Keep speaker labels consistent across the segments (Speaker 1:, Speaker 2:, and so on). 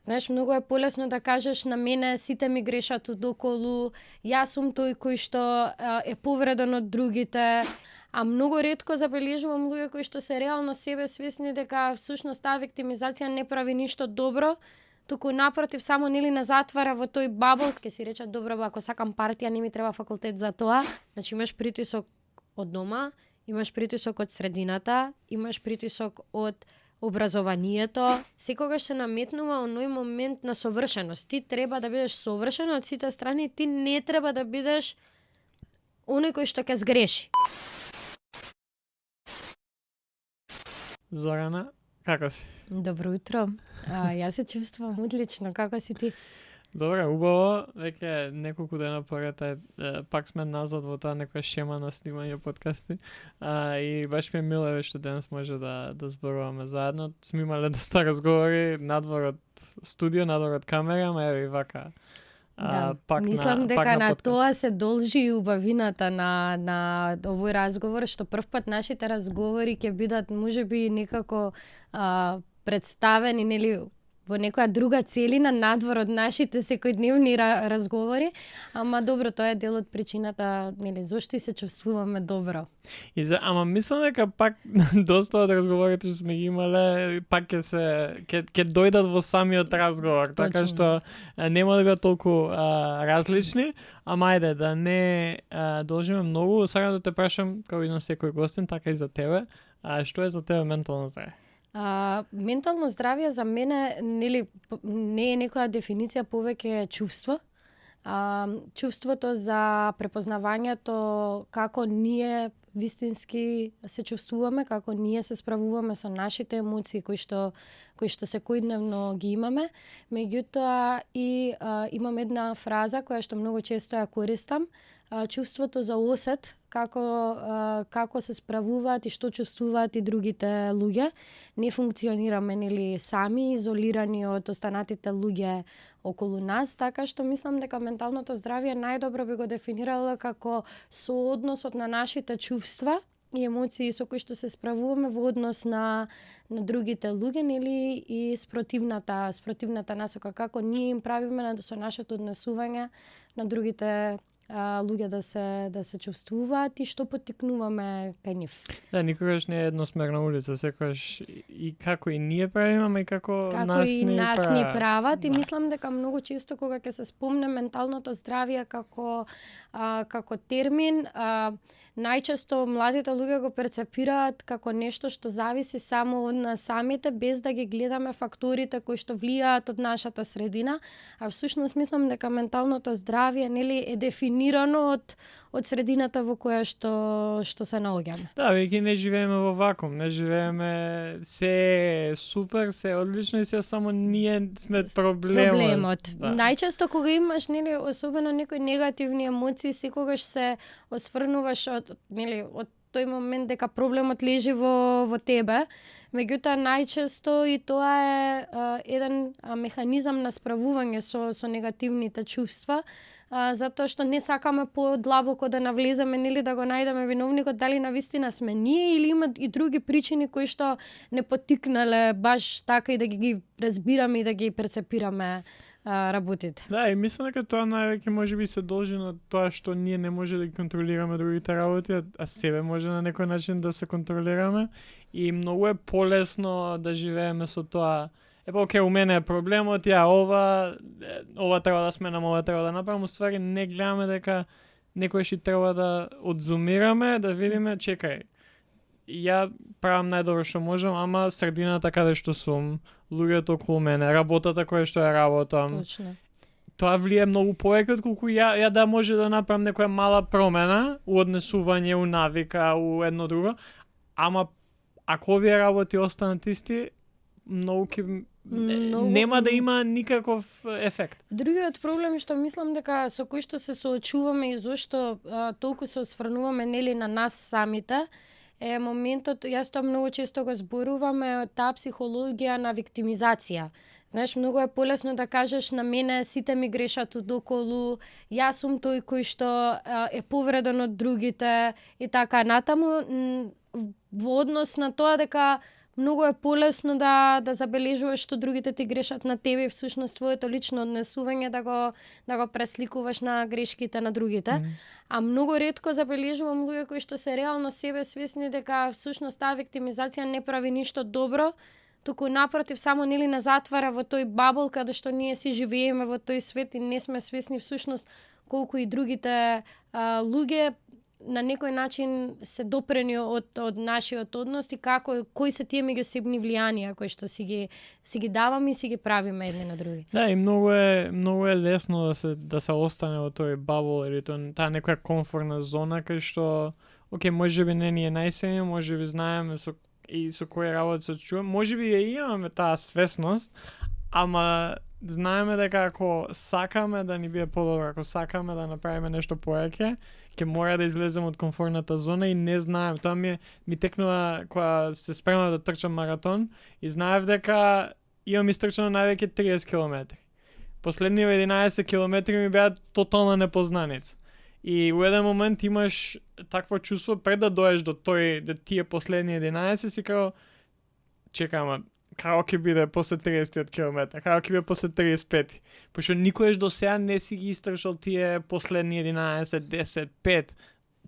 Speaker 1: Знаеш, многу е полесно да кажеш на мене сите ми грешат одоколу, јас сум тој кој што е повреден од другите, а многу ретко забележувам луѓе кои што се реално себе свесни дека всушност таа виктимизација не прави ништо добро, туку напротив само нели не затвара во тој бабл, ќе си речат добро, ако сакам партија не ми треба факултет за тоа. Значи имаш притисок од дома, имаш притисок од средината, имаш притисок од образованието, секогаш се наметнува оној момент на совршеност. Ти треба да бидеш совршен од сите страни, ти не треба да бидеш оној кој што ќе сгреши.
Speaker 2: Зорана, како си?
Speaker 1: Добро утро. Јас се чувствувам одлично, како си ти?
Speaker 2: Добре, убаво, веќе неколку дена поред пак сме назад во таа некоја шема на снимање подкасти. И баш ми е мило што денес може да зборуваме заедно. Сме имале доста разговори надвор од студио, надвор од камера, ама еве и вака.
Speaker 1: Пак мислам дека на тоа се должи и убавината на овој разговор, што првпат нашите разговори ќе бидат можеби некако представени, нели, во некоја друга целина надвор од нашите секојдневни разговори, ама добро, тоа е дел од причината, нели, зошто и се чувствуваме добро.
Speaker 2: Ама мислам дека пак доста од разговорите што сме ги имале пак ќе дојдат во самиот разговор,
Speaker 1: Точно.
Speaker 2: Така што нема да бидат толку различни, ама ајде да не должиме многу. Сакам да те прашам, како и на секој гостин, така и за тебе, што е за тебе ментално здравје?
Speaker 1: Ментално здравје за мене нели не е некоја дефиниција, повеќе чувство. Чувството за препознавањето како ние вистински се чувствуваме, како ние се справуваме со нашите емоции кои што секојдневно ги имаме. Меѓутоа и имам една фраза која што многу често ја користам, чувството за осет, како се справуваат и што чувствуваат и другите луѓе. Не функционираме нели сами, изолирани од останатите луѓе околу нас, така што мислам дека менталното здравје најдобро би го дефинирала како соодносот на нашите чувства и емоции со кои што се справуваме во однос на другите луѓе, нели, и спротивната насока, како ние им правиме со нашето однесување на другите луѓе да се чувствуваат и што поттикнуваме кај нив.
Speaker 2: Да, никогаш не е едносмерна улица, секогаш и како и ние правиме, и како нас
Speaker 1: ни прават. И мислам дека многу често кога ќе се спомне менталното здравје како термин, најчесто младите луѓе го перцепираат како нешто што зависи само од нас самите, без да ги гледаме факторите кои што влијаат од нашата средина, а всушност мислам дека менталното здравје нели е дефинирано од средината во која што се наоѓаме.
Speaker 2: Да, веќе не живееме во вакуум, не живееме се супер, се одлично и се само ние сме проблемот.
Speaker 1: Да. Најчесто кога имаш нели особено некои негативни емоции, секогаш се осврнуваш од тој момент дека проблемот лежи во тебе. Меѓутоа најчесто и тоа е еден механизам на справување со негативните чувства, затоа што не сакаме подлабоко да навлеземе, нели да го најдеме виновникот, дали навистина сме ние или има и други причини кои што не поттикнале баш така и да ги разбираме и да ги перцепираме работите.
Speaker 2: Да, и мислам дека тоа највеќе можеби се должи на тоа што ние не може да ги контролираме другите работи, а себе може на некој начин да се контролираме и многу е полесно да живееме со тоа. Окей, у мене е проблемот, ова треба да сменам, ова треба да направам, уствари не гледаме дека некој што треба да одзумираме, да видиме, чекај, ја правам најдобро што можам, ама средината каде што сум, луѓето околу мене, работата која што ја работам.
Speaker 1: Точно.
Speaker 2: Тоа влие многу повеќе отколку ја да може да направам некоја мала промена у однесување, у навика, у едно друго, ама ако овие работи останат исти, нема да има никаков ефект.
Speaker 1: Другиот проблем што мислам дека со кој што се соочуваме и зошто толку се осврнуваме нели на нас самите, е моментот, јас тоа многу често го зборуваме, таа психологија на виктимизација. Знаеш, многу е полесно да кажеш на мене сите ми грешат одоколу, јас сум тој кој што е повреден од другите и така натаму, во однос на тоа дека многу е полесно да забележуваш што другите ти грешат на тебе и всушност твоето лично однесување да го пресликуваш на грешките на другите. А многу ретко забележувам луѓе кои што се реално себе свесни дека всушност таа виктимизација не прави ништо добро, туку напротив само нели не затвара во тој бабл каде што ние си живееме во тој свет и не сме свесни всушност колку и другите луѓе на некој начин се допрени од нашиот однос и кои се тие меѓусебни влијанија кои што си ги даваме и си ги правиме едни на други.
Speaker 2: Да, и многу е лесно да се остане во тој бабл или таа некоја комфортна зона кај што можеби не ни е најсење, можеби знаеме со кои работи се чуваме, можеби ја имаме таа свесност, ама знаеме дека ако сакаме да ни биде подобро, ако сакаме да направиме нешто повеќе, ќе мора да излеземе од комфортната зона и не знаем. Тоа ми текнува кога се спремав да трчам маратон и знаев дека имам истрчано највеќе 30 км. Последниве 11 км ми беа тотална непознаница. И у еден момент имаш такво чувство пред да доеш до тие последни 11 си као чекам, како ќе биде после 30 км, како ќе биде после 35. Пошто никогаш до сега не си ги истршал тие последни 11, 10, 5.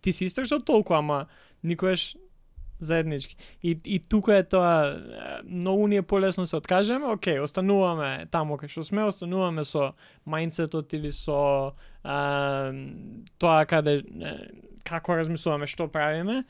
Speaker 2: Ти си истршал толку, ама никогаш заеднички. И тука е тоа, многу ни е полесно се откажеме, остануваме таму кај што сме, остануваме со мајндсетот или со тоа како размислуваме, што правиме,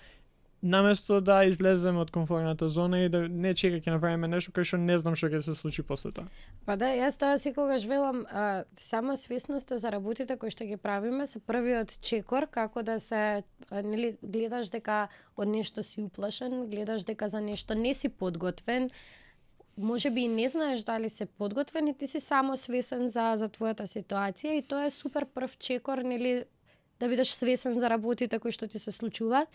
Speaker 2: наместо да излеземе од комфортната зона и да не чека ќе направиме нешто кај што не знам што ќе се случи после тоа.
Speaker 1: Па да, јас тоа секогаш велам, само свесноста за работите кои што ги правиме се првиот чекор како да се гледаш дека од нешто си уплашен, гледаш дека за нешто не си подготвен, можеби и не знаеш дали се подготвен и ти си само свесен за твојата ситуација и тоа е супер прв чекор, да бидеш свесен за работите кои што ти се случуваат.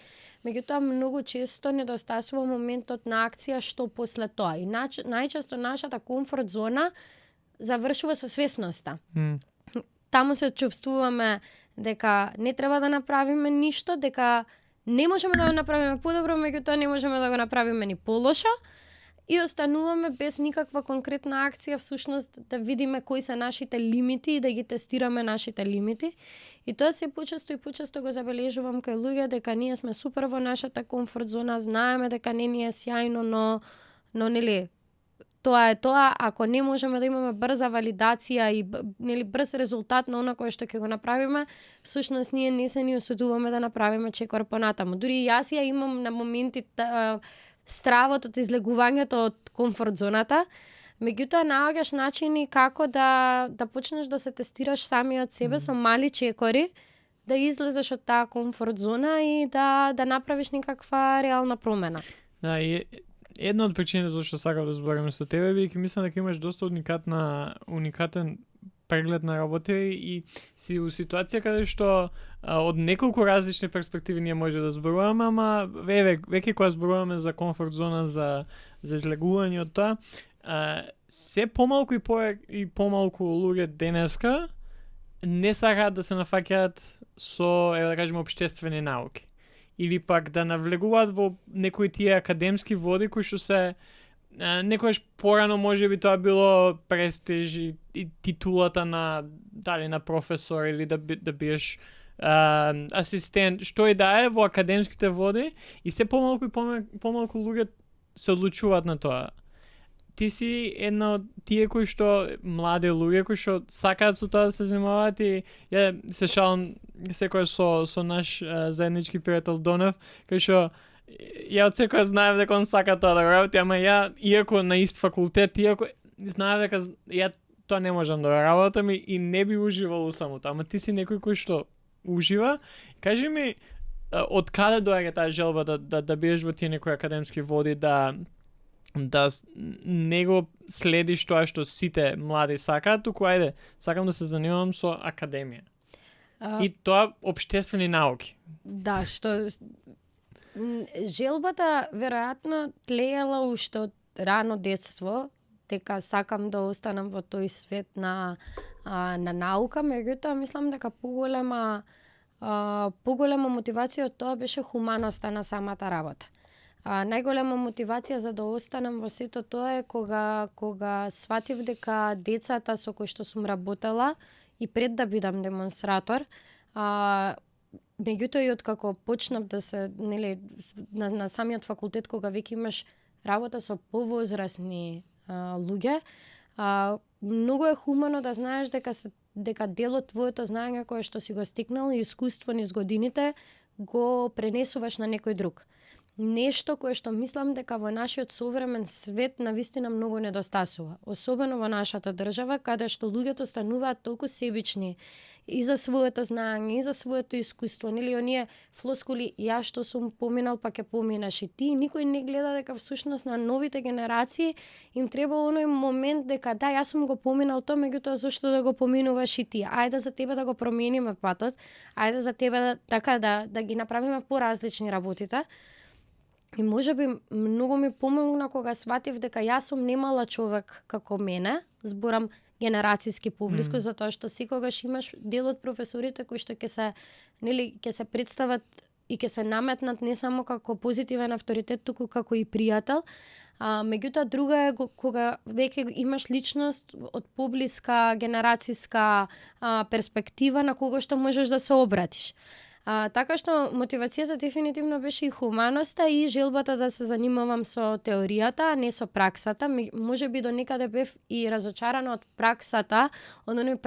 Speaker 1: Меѓутоа многу често недостасува моментот на акција што после тоа. И најчесто нашата комфорт зона завршува со свесноста. Таму се чувствуваме дека не треба да направиме ништо, дека не можеме да го направиме подобро, меѓутоа не можеме да го направиме ни полошо. И остануваме без никаква конкретна акција, всушност да видиме кои се нашите лимити и да ги тестираме нашите лимити. И тоа се почесто го забележувам кај луѓе дека ние сме супер во нашата комфорт зона, знаеме дека не ни е сјајно, но нели тоа е тоа, ако не можеме да имаме брза валидација и брз резултат на она кое што ќе го направиме, всушност ние не се ни осудуваме да направиме чекор понатаму. Дури јас ја имам на моменти стравот од излегувањето од комфорт зоната, меѓутоа наоѓаш начини како да почнеш да се тестираш самиот себе со мали чекори, да излезеш од таа комфорт зона и да направиш некаква реална промена.
Speaker 2: Да, и една од причините зашто сакав да збориме со тебе, бидејќи мислам дека имаш доста уникатен преглед на работа и си у ситуација каде што од неколку различни перспективи ние може да зборуваме, ама веќе кога зборуваме за комфорт зона, за излегување од тоа, се помалку и помалку луѓе денеска не сакаат да се нафаќаат со, да кажеме, општествени науки. Или пак да навлегуваат во некои тие академски води кои што се некојаш порано можеби тоа било престиж и титулата на дали на професор или да биеш асистент, што и да е во академските води, и се помалку и помалку луѓе се одлучуваат на тоа. Ти си една од тие кои што млади луѓе кои што сакаат со тоа да се занимаваат и ја се шалам секојаш со наш заеднички пријател Донев, кој што ја од секоја знаев дека он сака тоа да го работи, ама ја, иако на ист факултет, иако знаев дека ја тоа не можам да го работам и не би уживал у самото. Ама ти си некој кој што ужива. Кажи ми, од каде доаѓа таа желба да бидеш во тие некои академски води, да не го следиш тоа што сите млади сакаат, туку ајде, сакам да се занимавам со академија. И тоа општествени науки.
Speaker 1: Да, што желбата веројатно тлеела уште од рано детство, дека сакам да останам во тој свет на наука, меѓутоа мислам дека поголема мотивација од тоа беше хуманоста на самата работа. Најголема мотивација за да останам во сето тоа е кога сватив дека децата со кои што сум работела и пред да бидам демонстратор, меѓутоа и откако почнав да се, нели, на самиот факултет, кога веќе имаш работа со повозрасни луѓе, многу е хумано да знаеш дека дел од твоето знаење кое што си го стекнал и искуство низ годините го пренесуваш на некој друг. Нешто кое што мислам дека во нашиот современ свет навистина многу недостасува, особено во нашата држава, каде што луѓето стануваат толку себични и за своето знаење, и за своето искуство, нели, оние флоскули, ја што сум поминал, па ќе поминаш и ти, никој не гледа дека всушност на новите генерации им треба оној момент дека да, јас сум го поминал тоа, меѓутоа зошто да го поминуваш и ти? Ајде за тебе да го промениме патот, ајде за тебе да ги направиме поразлични работите. И можеби многу ми помогна кога сватив дека јас сум немала човек како мене, зборам генерацијски поблиску, затоа што секогаш имаш дел од професорите кои што ќе се представат и ќе се наметнат не само како позитивен авторитет, туку како и пријател. Меѓутоа друга е кога веќе имаш личност од поблиска генерацијска перспектива на кого што можеш да се обратиш. Така што мотивацијата дефинитивно беше и хуманоста и желбата да се занимавам со теоријата, а не со праксата. Можеби до некаде бев и разочарана од праксата, од оној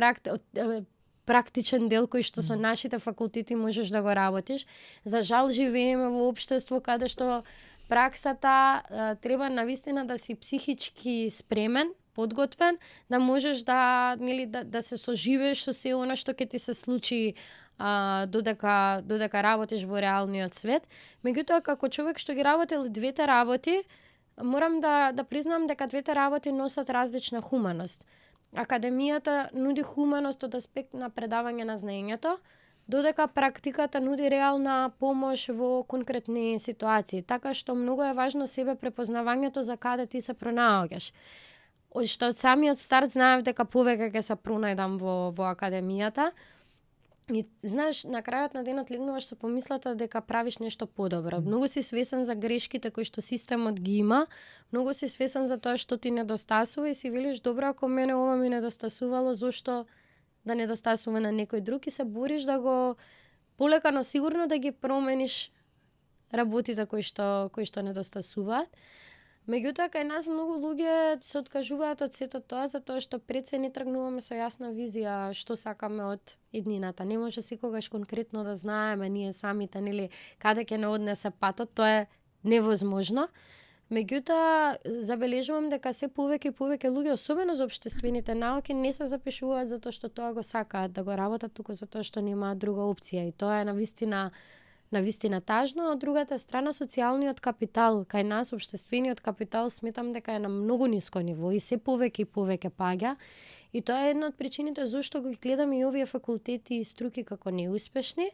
Speaker 1: практичен дел кој што со нашите факултети можеш да го работиш. За жал живееме во општество каде што праксата треба навистина да си психички спремен, подготвен, да можеш да се соживееш со се она што ќе ти се случи додека работиш во реалниот свет. Меѓутоа, како човек што ги работел двете работи, морам да признам дека двете работи носат различна хуманост. Академијата нуди хуманост од аспект на предавање на знаењето, додека практиката нуди реална помош во конкретни ситуации. Така што многу е важно себе препознавањето за каде ти се пронаоѓаш. Што од самиот старт знаев дека повеќе ќе се пронајдам во академијата. И знаеш, на крајот на денот легнуваш со помислата дека правиш нешто подобро. Многу си свесен за грешките кои што системот ги има, многу си свесен за тоа што ти недостасува и си велиш, добро, ако мене ова ми недостасувало, зошто да недостасува на некој друг, и се бориш да го полека, но сигурно да ги промениш работите кои што недостасуваат. Меѓутоа, кај нас многу луѓе се откажуваат од сето тоа, затоа што пред се не тргнуваме со јасна визија што сакаме од иднината. Не може секогаш конкретно да знаеме ние самите, нели, каде ќе не однесе патот, тоа е невозможно. Меѓутоа, забележувам дека се повеќе и повеќе луѓе, особено за општествените науки, не се запишуваат затоа што тоа го сакаат да го работат, туку затоа што немаат друга опција. И тоа е навистина тажно. Од другата страна, социјалниот капитал кај нас, општествениот капитал, сметам дека е на многу ниско ниво и се повеќе и повеќе паѓа. И тоа е една од причините зашто ги гледаме и овие факултети и струки како неуспешни,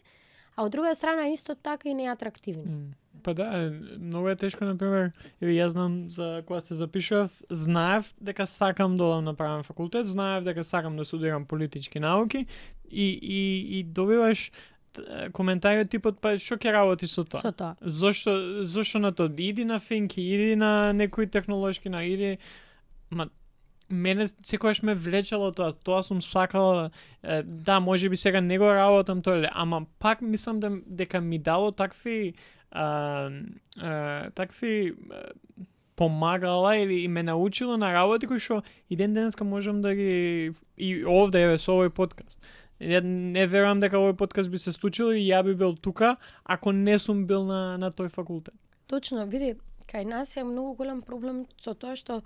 Speaker 1: а од друга страна исто така и неатрактивни.
Speaker 2: Па да, многу е тешко, например, јас знам за кога се запишав, знаев дека сакам да одам на правен факултет, знаев дека сакам да студирам политички науки и добиваш коментари од типот, па што ќе работи со тоа?
Speaker 1: Со тоа.
Speaker 2: Зошто на тоа? Иди на финки, иди на некој технолошки, мене секогаш ме влечело тоа сум сакала, да, можеби сега не го работам тоа, ама пак мислам дека ми дало такви помагала или ме научило на работи кои што и денеска можам да ги и овде со овој подкаст. Ја не верувам дека овој подкаст би се случил и ја би бил тука ако не сум бил на тој факултет.
Speaker 1: Точно, види, кај нас е многу голем проблем со тоа што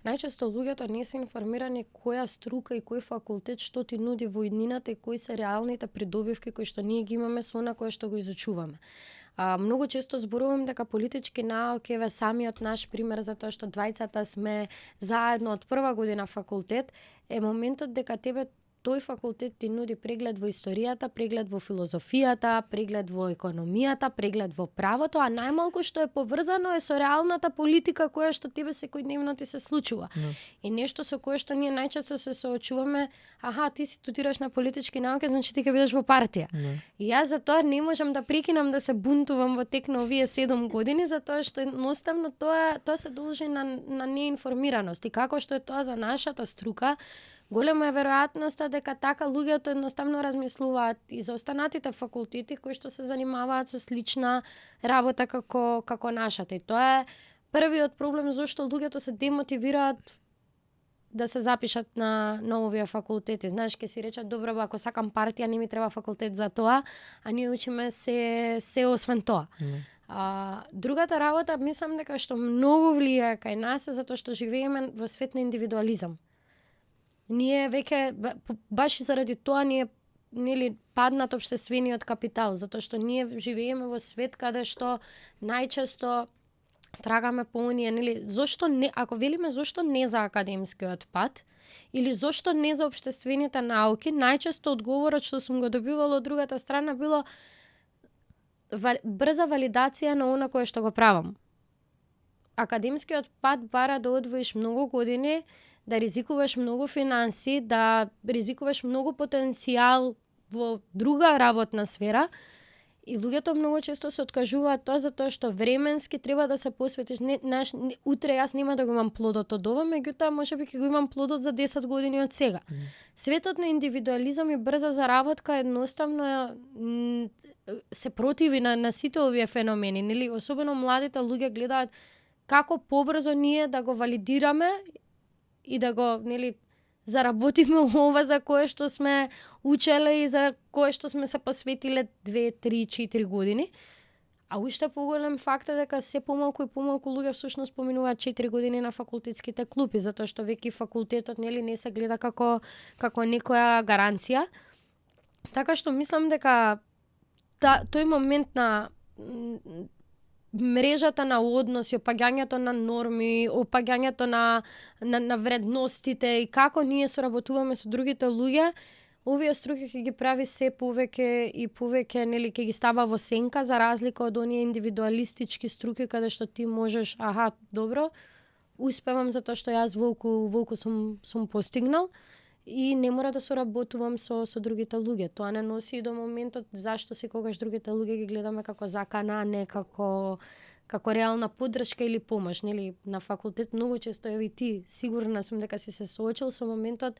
Speaker 1: најчесто луѓето не се информирани која струка и кој факултет што ти нуди во иднината и кои се реалните придобивки кои што ние ги имаме со она кое што го изучуваме. Многу често зборувам дека политички науки е самиот наш пример за тоа што двајцата сме заедно од прва година факултет, е моментот дека тебе тој факултет ти нуди преглед во историјата, преглед во филозофијата, преглед во економијата, преглед во правото, а најмалку што е поврзано е со реалната политика која што тебе секојдневно ти се случува.
Speaker 2: Да.
Speaker 1: И нешто со кое што ние најчесто се соочуваме, ти студираш на политички науки, значи ти ќе бидеш во партија.
Speaker 2: Да.
Speaker 1: И јас затоа не можам да прекинам да се бунтувам во тек на овие 7 години, затоа што едноставно тоа се должи на неинформираност. И како што е тоа за нашата струка, голема е веројатноста дека така луѓето едноставно размислуваат и за останатите факултети кои што се занимаваат со слична работа како нашата. И тоа е првиот проблем зашто луѓето се демотивираат да се запишат на овие факултети. Знаеш, ке си речат, добро, ако сакам партија, не ми треба факултет за тоа, а ние учиме се освен тоа. Другата работа, мислам дека што многу влијае кај нас е затоа што живееме во свет на индивидуализам. Ние веќе, баш заради тоа нели паднат општествениот капитал, затоа што ние живееме во свет каде што најчесто трагаме по оние, нели, зошто не, ако велиме зошто не за академскиот пат, или зошто не за општествените науки, најчесто одговорот што сум го добивала од другата страна било брза валидација на она кое што го правам. Академскиот пат бара да одвоиш многу години, да ризикуваш многу финанси, да ризикуваш многу потенцијал во друга работна сфера, и луѓето многу често се откажуваат тоа затоа што временски треба да се посветиш. Утре јас нема да го имам плодот од ова, меѓутоа можеби ќе го имам плодот за 10 години од сега. Светот на индивидуализам и брза заработка едноставно се противи на сите овие феномени, нели? Особено младите луѓе гледаат како побрзо ние да го валидираме и да го, нели, заработиме ова за кое што сме учеле и за кое што сме се посветиле 2, 3, 4 години. А уште поголем факт е дека се помалку и помалку луѓе всушност поминуваат 4 години на факултетските клупи, затоа што веќе факултетот, нели, не се гледа како некоја гаранција. Така што мислам дека тој момент на мрежата на односи, опаѓањето на норми, опаѓањето на вредностите и како ние соработуваме со другите луѓе, овие струки ќе ги прави се повеќе и повеќе, нели, ќе ги става во сенка за разлика од оние индивидуалистички струки каде што ти можеш, добро, успевам затоа што јас волку сум постигнал и не мора да соработувам со другите луѓе. Тоа не носи и до моментот зашто секогаш другите луѓе ги гледаме како закана, а не како реална поддршка или помош. Нели, на факултет многу често и ти сигурна сум дека си се соочил со моментот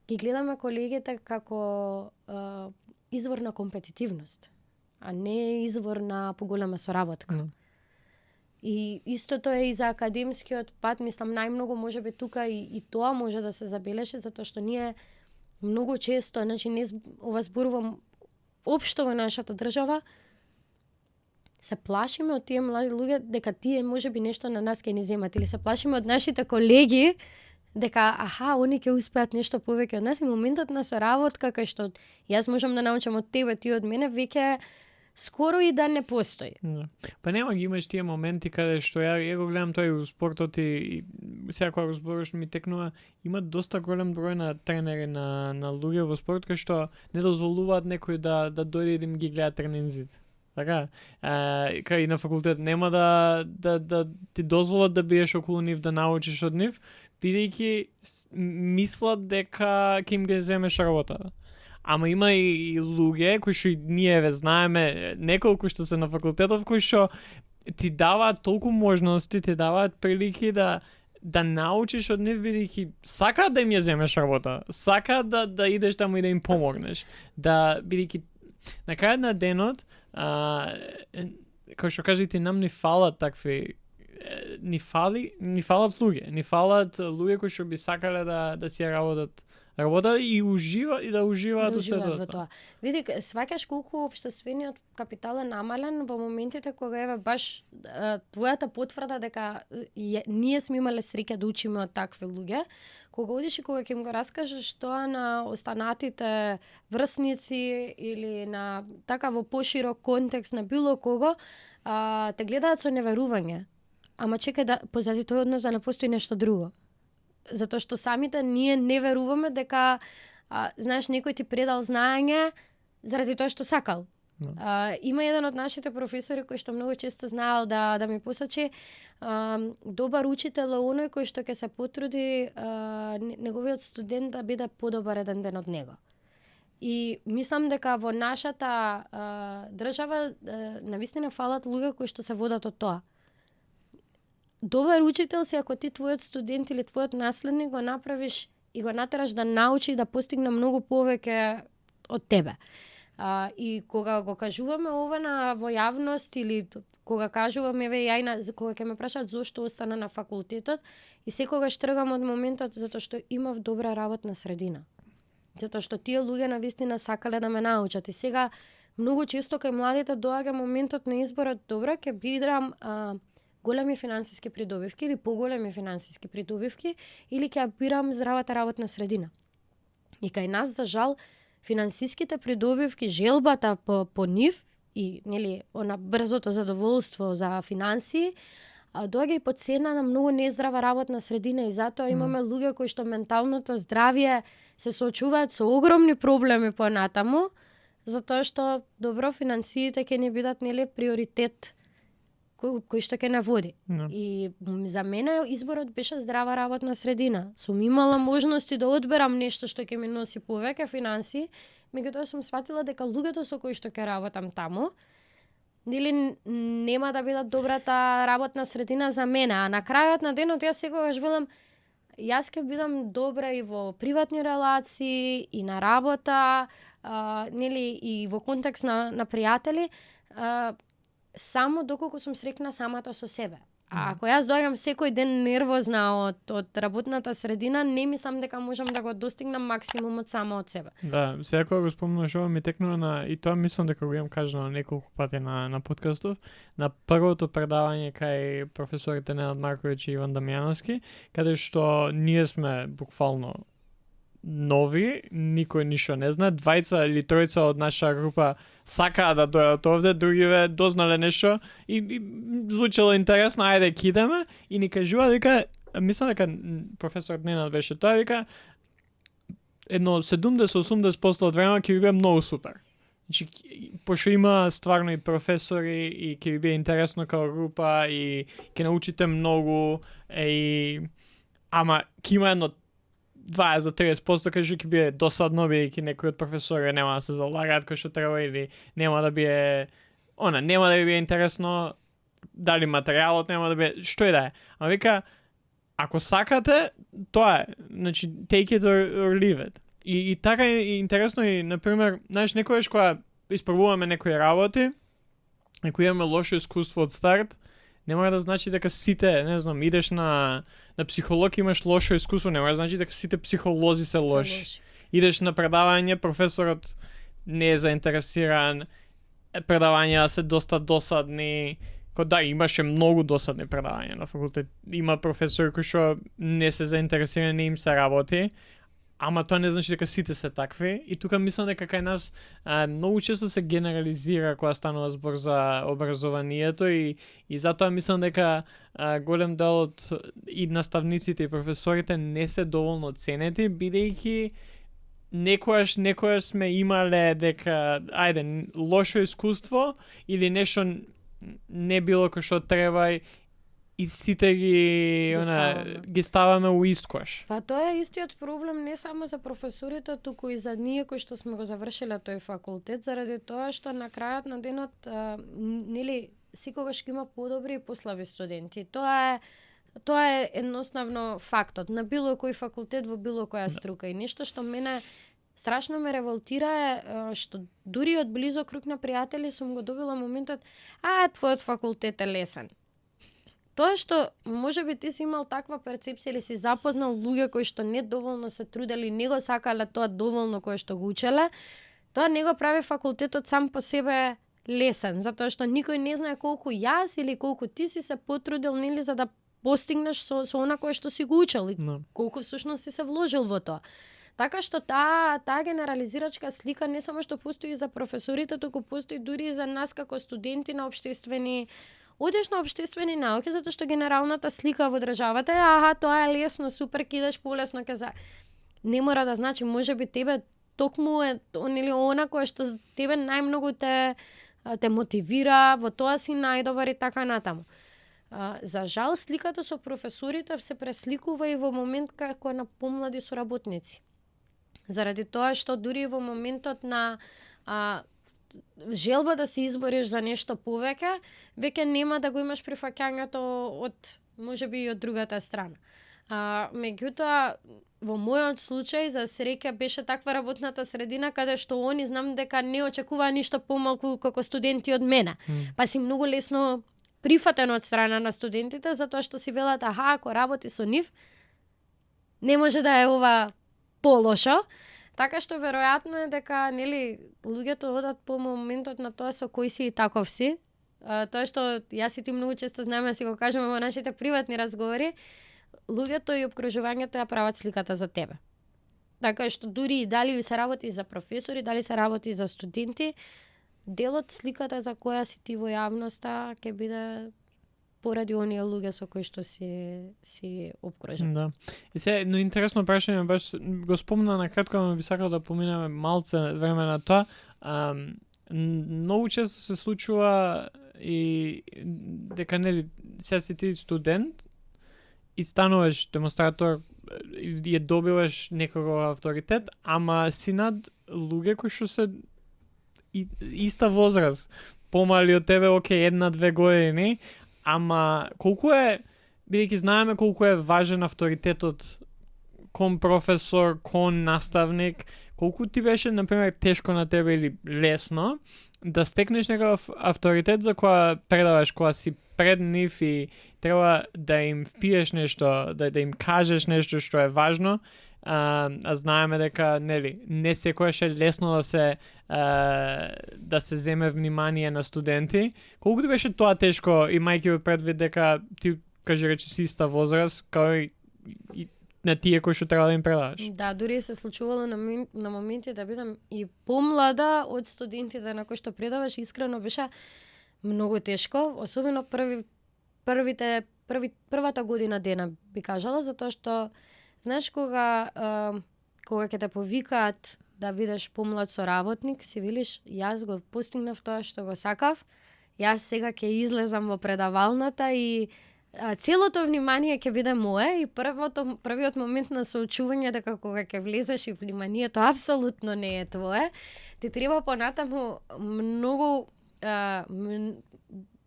Speaker 1: ги гледаме колегите како извор на компетитивност, а не извор на поголема соработка. И истото е и за академскиот пат, мислам најмногу можеби тука и тоа може да се забележи, затоа што ние многу често, значи не ова зборувам општо во нашата држава, се плашиме од тие млади луѓе дека тие можеби нешто на нас ќе ни земат, или се плашиме од нашите колеги дека они ќе успеат нешто повеќе од нас, и моментот на соработка кај што јас можам да научам од тебе, ти од мене, веќе скоро и да не постои.
Speaker 2: Па нема ги имаш тие моменти каде што ја го гледам тој у спортот и сега кога го зборуваш ми текнува, има доста голем број на тренери на луѓе во спорт кои што не дозволуваат некој да дојде и да им ги гледа тренинзите. Така, кај и на факултет нема да ти дозволат да биеш околу нив, да научиш од нив, бидејќи мислат дека ќе им ги земеш работата. Ама има и луѓе кои што ние ве знаеме, неколку што се на факултетов, кои што ти даваат толку можности, ти даваат прилики да научиш од нив, бидејќи сака да им ја земеш работа, сака да идеш таму и да им помогнеш, бидејќи на крајот на денот, како што кажете, нам ни фалат такви, ни фалат луѓе кои што би сакале да си работат и уживаат
Speaker 1: во тоа. Види, сваќаш колку општествениот капитал е намален во моментите кога еве баш твојата потврда дека ние сме имале среќа да учиме од такви луѓе, кога одиш и кога ќе им го раскажеш тоа на останатите врсници или на така во поширок контекст на било кого, те гледаат со неверување. Ама чекај, позади тој однос да не постои нешто друго. Затоа што самите ние не веруваме дека знаеш, некој ти предал знаење заради тоа што сакал. Има еден од нашите професори кој што многу често знаел да ми посочи, добар учител е оној кој што ќе се потруди неговиот студент да биде подобар еден ден од него. И мислам дека во нашата држава навистина фалат луѓе кои што се водат од тоа. Добар учител си ако ти твојот студент или твојот наследник го направиш и го натераш да научи да постигне многу повеќе од тебе. И кога го кажуваме ова во јавност или кога кажувам кога ќе ме прашаат зошто остана на факултетот, и секогаш тргам од моментот затоа што имав добра работна средина. Затоа што тие луѓе навистина сакале да ме научат. И сега многу често кај младите доаѓа моментот на изборот, добро, ќе бирам големи финансиски придобивки или поголеми финансиски придобивки, или ќе бирам здравата работна средина. И кај нас, за жал, финансиските придобивки, желбата по нив и она брзото задоволство за финансии доаѓа и по цена на многу нездрава работна средина, и затоа имаме луѓе кои што менталното здравје се соочуваат со огромни проблеми понатаму, затоа што добро финансиите ќе ни бидат приоритет кој што ќе не води. И за мене изборот беше здрава работна средина. Сум имала можности да одберам нешто што ќе ми носи повеќе финансии, меѓутоа сум сватила дека луѓето со кои што ќе работам таму, нема да бидат добрата работна средина за мене. А на крајот на денот јас секогаш велам, јас ќе бидам добра и во приватни релации, и на работа, и во контекст на пријатели, само доколку сум среќна самата со себе. А ако јас доаѓам секој ден нервозна од работната средина, не мислам дека можам да го достигнам максимумот само од себе.
Speaker 2: Да, сега кога го спомнуваш ова ми текнува и тоа мислам дека го имам кажано неколку пати на подкастов, на првото предавање кај професорите Ненад Марковиќ и Иван Дамјановски, каде што ние сме буквално нови, никој ништо не знае, двајца или тројца од наша група сакаа да дојдат овде, другиве дознале нешто и звучело интересно, ајде кидаме, и ни кажува дека, мислам дека професор Ненад беше тоа, дека едно 70-80% од време ќе биде многу супер. Значи, пошто има стварно и професори и ќе биде интересно као група и ќе научите многу, ама ќе има едно 20-30% кажу ќе биде досадно, бидејќи некои од професори нема да се залагаат кој што треба, или нема да биде нема да биде интересно, дали материјалот нема да биде, што и да е. А вика, ако сакате, тоа е, значи take it or leave it. И така е интересно и, например, знаеш, некојаш кога испробуваме некои работи, ако имаме лошо искуство од старт, нема да значи дека сите, не знам, идеш на психолог, имаш лошо искуство, нема да значи дека сите психолози се лоши. Идеш на предавање, професорот не е заинтересиран, предавања се доста досадни, да, имаше многу досадни предавања на факултет. Има професори кои што не се заинтересирани, не им се работи, ама тоа не значи дека сите се такви. И тука мислам дека кај нас многу често се генерализира кога станува збор за образованието, и затоа мислам дека голем дел од и наставниците и професорите не се доволно ценети, бидејќи некојаш сме имале дека лошо искуство или нешто не било кој што треба, и сите ги ставаме у искош.
Speaker 1: Па тоа е истиот проблем не само за професорите, туку и за ние кои што сме го завршиле тој факултет, заради тоа што на крајот на денот секогаш има подобри и послаби студенти. Тоа е едноставно фактот на било кој факултет во било која струка. И нешто што мене страшно ме револтира е што дури од близок круг на пријатели сум го добила моментот: твојот факултет е лесен. Тоа што можеби ти си имал таква перцепција или си запознал луѓе кои што не доволно се трудели, не го сакале тоа доволно кое што го учеле, тоа не го прави факултетот сам по себе лесен, затоа што никој не знае колку јас или колку ти си се потрудил, за да постигнеш со она кое што си го учел и колку всушност си се вложил во тоа. Така што таа генерализирачка слика не само што постои за професорите, туку постои дури и за нас како студенти на општествени. Одеш на општествени науки затоа што генералната слика во државата е тоа е лесно, супер, кидаш полесно не мора да значи, можеби тебе токму е или она која што за тебе најмногу те мотивира, во тоа си најдобар и така натаму. За жал, сликата со професорите се пресликува и во момент како на помлади соработници. Заради тоа што дури во моментот на желба да се избориш за нешто повеќе, веќе нема да го имаш прифаќањето од можеби и од другата страна. Меѓутоа, во мојот случај, за среќа беше таква работната средина каде што они знам дека не очекуваа ништо помалку како студенти од мене. Па си многу лесно прифатен од страна на студентите, затоа што си велат, ако работи со нив, не може да е ова полошо. Така што веројатно е дека нели луѓето одат по моментот на тоа со кој си и таков си. Тоа што јас и ти многу често знаеме да си го кажеме во нашите приватни разговори, луѓето и обкружувањето ја прават сликата за тебе. Така што дури и дали се работи за професори, дали се работи за студенти, дел од сликата за која си ти во јавноста ќе биде поради оние луѓе со кои што си обкружен.
Speaker 2: Да. И се, но интересно прашање, баш го спомна на кратко, но би сакал да поминеме малце време на тоа. Многу често се случува и дека нели сега си ти студент и стануваш демонстратор и ја добиваш некој авторитет, ама си над луѓе кои што се иста возраст, помали од тебе, окей, 1-2 години, ама колку е, бидејќи знаеме колку е важен авторитетот кон професор, кон наставник, колку ти беше, например, тешко на тебе или лесно да стекнеш некој авторитет за која предаваш, која си пред нив и треба да им впиеш нешто, да им кажеш нешто што е важно, знаеме дека нели не секојаш е лесно да се земе внимание на студенти. Колку ти беше тоа тешко, имајќи во предвид дека ти кажи речи си иста возраст као и на тие кои што треба да им предаваш?
Speaker 1: Да, дури се случувало на моменти да бидам и помлада од студентите на кои што предаваш, искрено беше многу тешко, особено првата година дена би кажала, затоа што знаеш кога ќе те повикаат да бидеш помлад соработник, си велиш, јас го постигнав тоа што го сакав, јас сега ќе излезам во предавалната и целото внимание ќе биде мое и првиот момент на соочување дека кога ќе влезеш и вниманието апсолутно не е твое, ти треба понатаму многу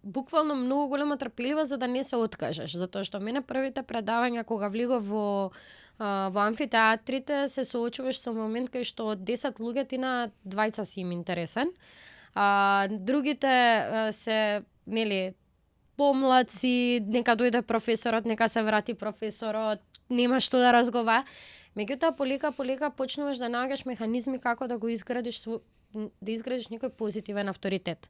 Speaker 1: буквално многу голема трпеливост за да не се откажеш, затоа што мене првите предавања кога влегов во амфитеатрите се соочуваш со момент кај што од 10 луѓе ти на 20 си им интересен. Другите се нели помладци, нека дојде професорот, нека се врати професорот, нема што да разговара. Меѓутоа полека почнуваш да наоѓаш механизми како да го изградиш некој позитивен авторитет.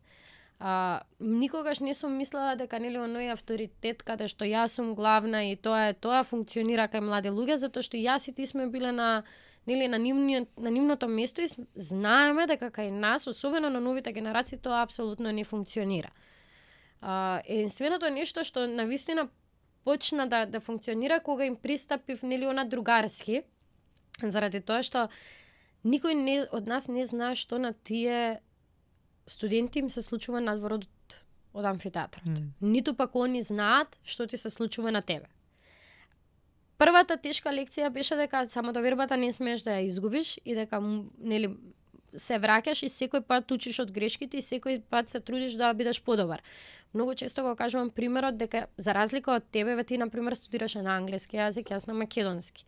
Speaker 1: Никогаш не сум мислела дека нели оној авторитет каде што јас сум главна и тоа функционира кај млади луѓе, затоа што јас и ти сме биле на нивното место и знаеме дека кај нас, особено на новите генерации, тоа апсолутно не функционира. Единственото нешто што навистина почна да функционира кога им пристапив нели она другарски, заради тоа што никој од нас не знае што на тие студенти им се случува надвор од амфитеатрот. Ниту пак они знаат што ти се случува на тебе. Првата тешка лекција беше дека самодовербата не смееш да ја изгубиш и дека нели се враќаш и секој пат учиш од грешките и секој пат се трудиш да бидеш подобар. Многу често го кажувам примерот дека за разлика од тебе, ти на пример студираше на англиски јазик, јас на македонски.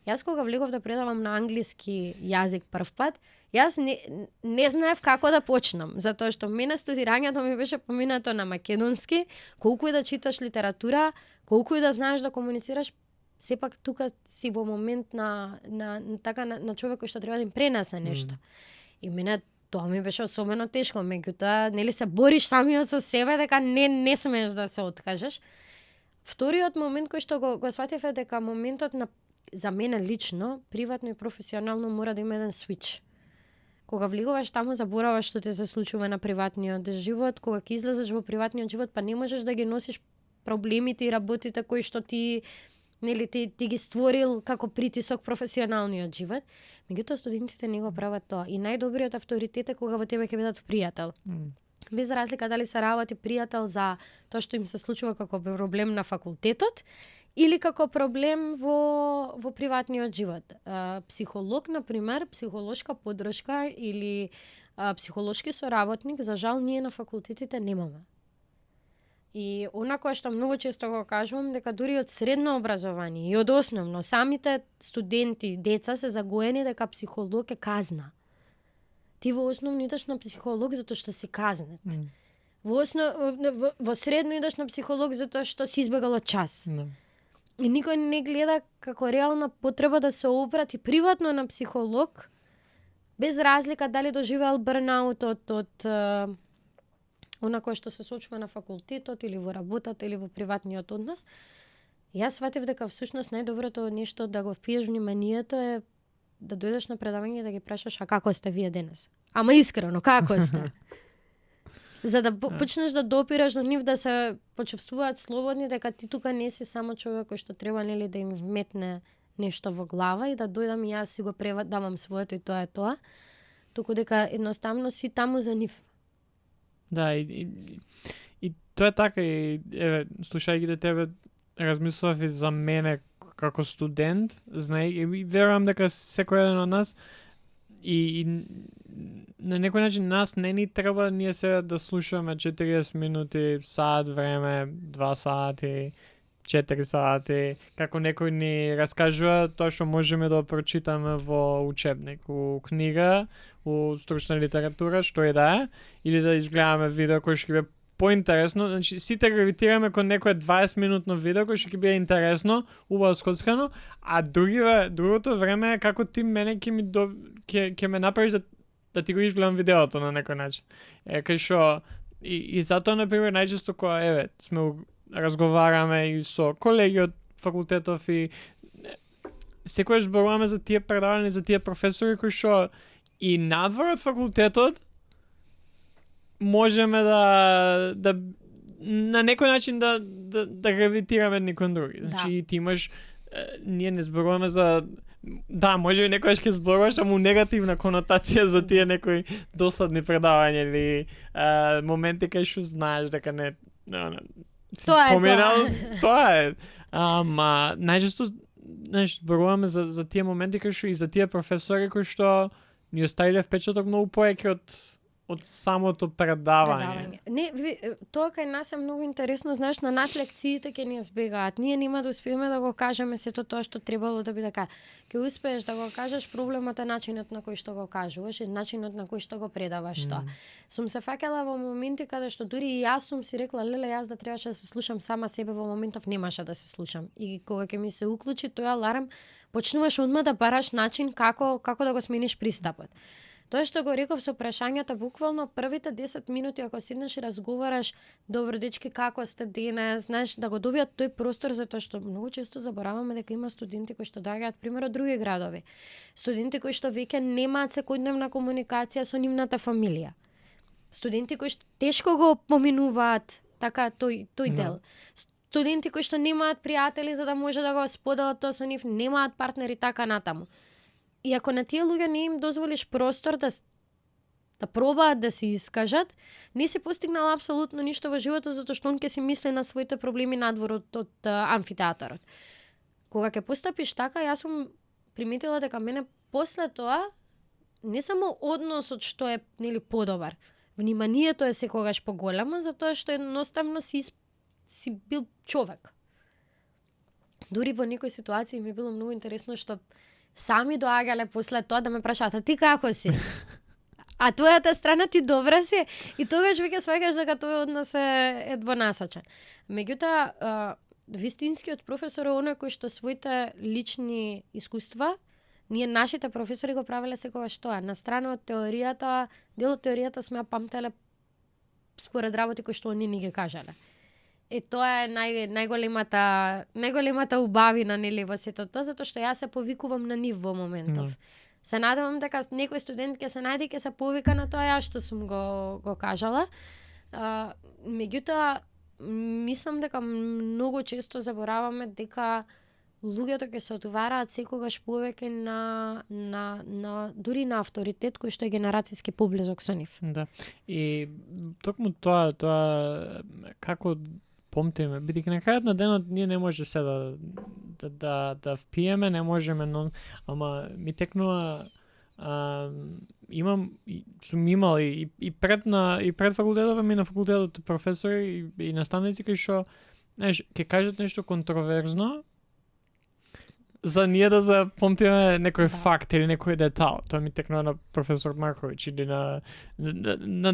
Speaker 1: Јас кога влегов да предавам на англиски јазик прв пат, јас не знаев како да почнам, затоа што мене студирањето ми беше поминато на македонски, колку и да читаш литература, колку и да знаеш да комуницираш, сепак тука си во момент на човек кој што треба да им пренесе нешто. И мене тоа ми беше особено тешко, меѓутоа нели се бориш самиот со себе дека не смееш да се откажеш. Вториот момент кој што го сватив е дека моментот за мене лично, приватно и професионално мора да има еден свич. Кога влегуваш таму, забораваш што ти се случува на приватниот живот, кога ќе излезеш во приватниот живот, па не можеш да ги носиш проблемите и работите кои што ти нели ти ги створил како притисок професионалниот живот, меѓутоа студентите не го прават тоа и најдобриот авторитет е кога во тебе ќе бидат пријател. Без разлика дали се работи пријател за тоа што им се случува како проблем на факултетот или како проблем во приватниот живот. Психолог, например, психолошка поддршка или психолошки соработник, за жал ние на факултетите немаме. И онако што многу често го кажувам, дека дури од средно образование и од основно, самите студенти, деца се загоени дека психолог е казна. Ти во основно идеш на психолог затоа што си казнет. Во средно идеш на психолог затоа што си избегал од час. И никој не гледа како реална потреба да се обрати приватно на психолог, без разлика дали доживеал бърнаут од онако што се случува на факултетот или во работата или во приватниот однос. Јас сватив дека всушност најдоброто нешто да го впиеш вниманието е да дојдеш на предавање и да ги прашаш а како сте вие денес? Ама искрено, како сте? За да почнеш да допираш до нив, да се почувствуваат слободни, дека ти тука не си само човек кој што треба нели да им вметне нешто во глава и да дојдам и јас си го давам своето и тоа е тоа, туку дека едноставно си таму за нив.
Speaker 2: Да, и тоа е така и еве слушајќи до тебе размислував и за мене како студент, и верувам дека секој еден од нас и на некој начин нас не ни треба ние сега да слушаме 40 минути, сат време, 2 сати, 4 сати, како некој ни раскажува тоа што можеме да прочитаме во учебник, у книга, у стручна литература, што е да е, или да изгледаме видео кој ќе биде поинтересно. Значи, сите гравитираме кон некое 20-минутно видео кој ќе биде интересно, убаво скоцкано, а другото време е како ти мене ќе ме направиш да ти го изгледам видеото на некој начин. Кај што и затоа например најчесто кога сме разговараме и со колеги од факултетов и секогаш зборуваме за тие предавања, за тие професори кои што и надвор од факултетот можеме да на некој начин да гравитираме едни кон други. Значи ти имаш ние не зборуваме за може би некојаш ќе зборуваш, ама негативна конотација за тие некои досадни предавања или моменти кај што знаеш дека не тоа е. Ама најчесто зборуваме за тие моменти кај што и за тие професори кои што ни оставиле впечаток многу поеќе од самото предавање.
Speaker 1: Не, тоа кај нас е многу интересно, знаеш, на нас лекциите ќе ни збегаат. Ние нема да успееме да го кажеме сето тоа што требало да биде така. Ќе успееш да го кажеш, проблемот е начинот на кој што го кажуваш и начинот на кој што го предаваш тоа. Сум се фаќала во моменти каде што дури и јас сум си рекла, леле, јас да требаше да се слушам сама себе, во моментов немаше да се слушам. И кога ќе ми се уклучи тој аларм, почнуваш одма да бараш начин како да го смениш пристапот. Тоа што го реков со прашањата, буквално првите 10 минути ако седнеш и разговараш, добро дечки, како сте денес, знаеш, да го добијат тој простор, затоа што многу често забораваме дека има студенти кои што доаѓаат пример од други градови. Студенти кои што веќе немаат секојдневна комуникација со нивната фамилија. Студенти кои што тешко го поминуваат така тој дел. Студенти кои што немаат пријатели за да може да го споделат тоа со нив, немаат партнери така натаму. И ако на тие луѓе не им дозволиш простор да пробаат да се искажат, не си постигнал апсолутно ништо во животот, затоа што он ќе си мисли на своите проблеми надвор од амфитеатарот. Кога ќе постапиш така, јас сум приметила дека мене после тоа не само односот што е нели подобар, вниманието е секогаш поголемо, затоа што едноставно си бил човек. Дури во некои ситуации ми било многу интересно што сами доаѓале после тоа да ме прашаат, а ти како си? А твојата страна ти добра си? И тогаш веќе сваќаш дека тој однос е двонасочен. Меѓутоа, вистинскиот професор е оној кој што своите лични искуства, ние нашите професори го правеле секогаш тоа. На страна од теоријата, дел од теоријата сме ја памтеле според работи кои што они ни ги кажале. И тоа е најголемата убавина нели во сето тоа, затоа што јас се повикувам на нив во моментов. Се надевам дека некој студент ќе се најде и ќе се повика на тоа што сум го кажала. Меѓутоа, мислам дека многу често забораваме дека луѓето ќе се отвараат секогаш повеќе на дури на авторитет кој што е генерацијски поблизок со нив.
Speaker 2: Да. И токму тоа како помтиме, бидејќи на крајот на денот ние не може се да впиеме, не можеме, но ама ми текнува сум имал и пред факултетот ми на факултетот професори и наставници кои што знаеш, ќе кажат нешто контроверзно за ние да запомтиме некој факт или некој детал. Тоа ми текнува на професор Марковиќ или на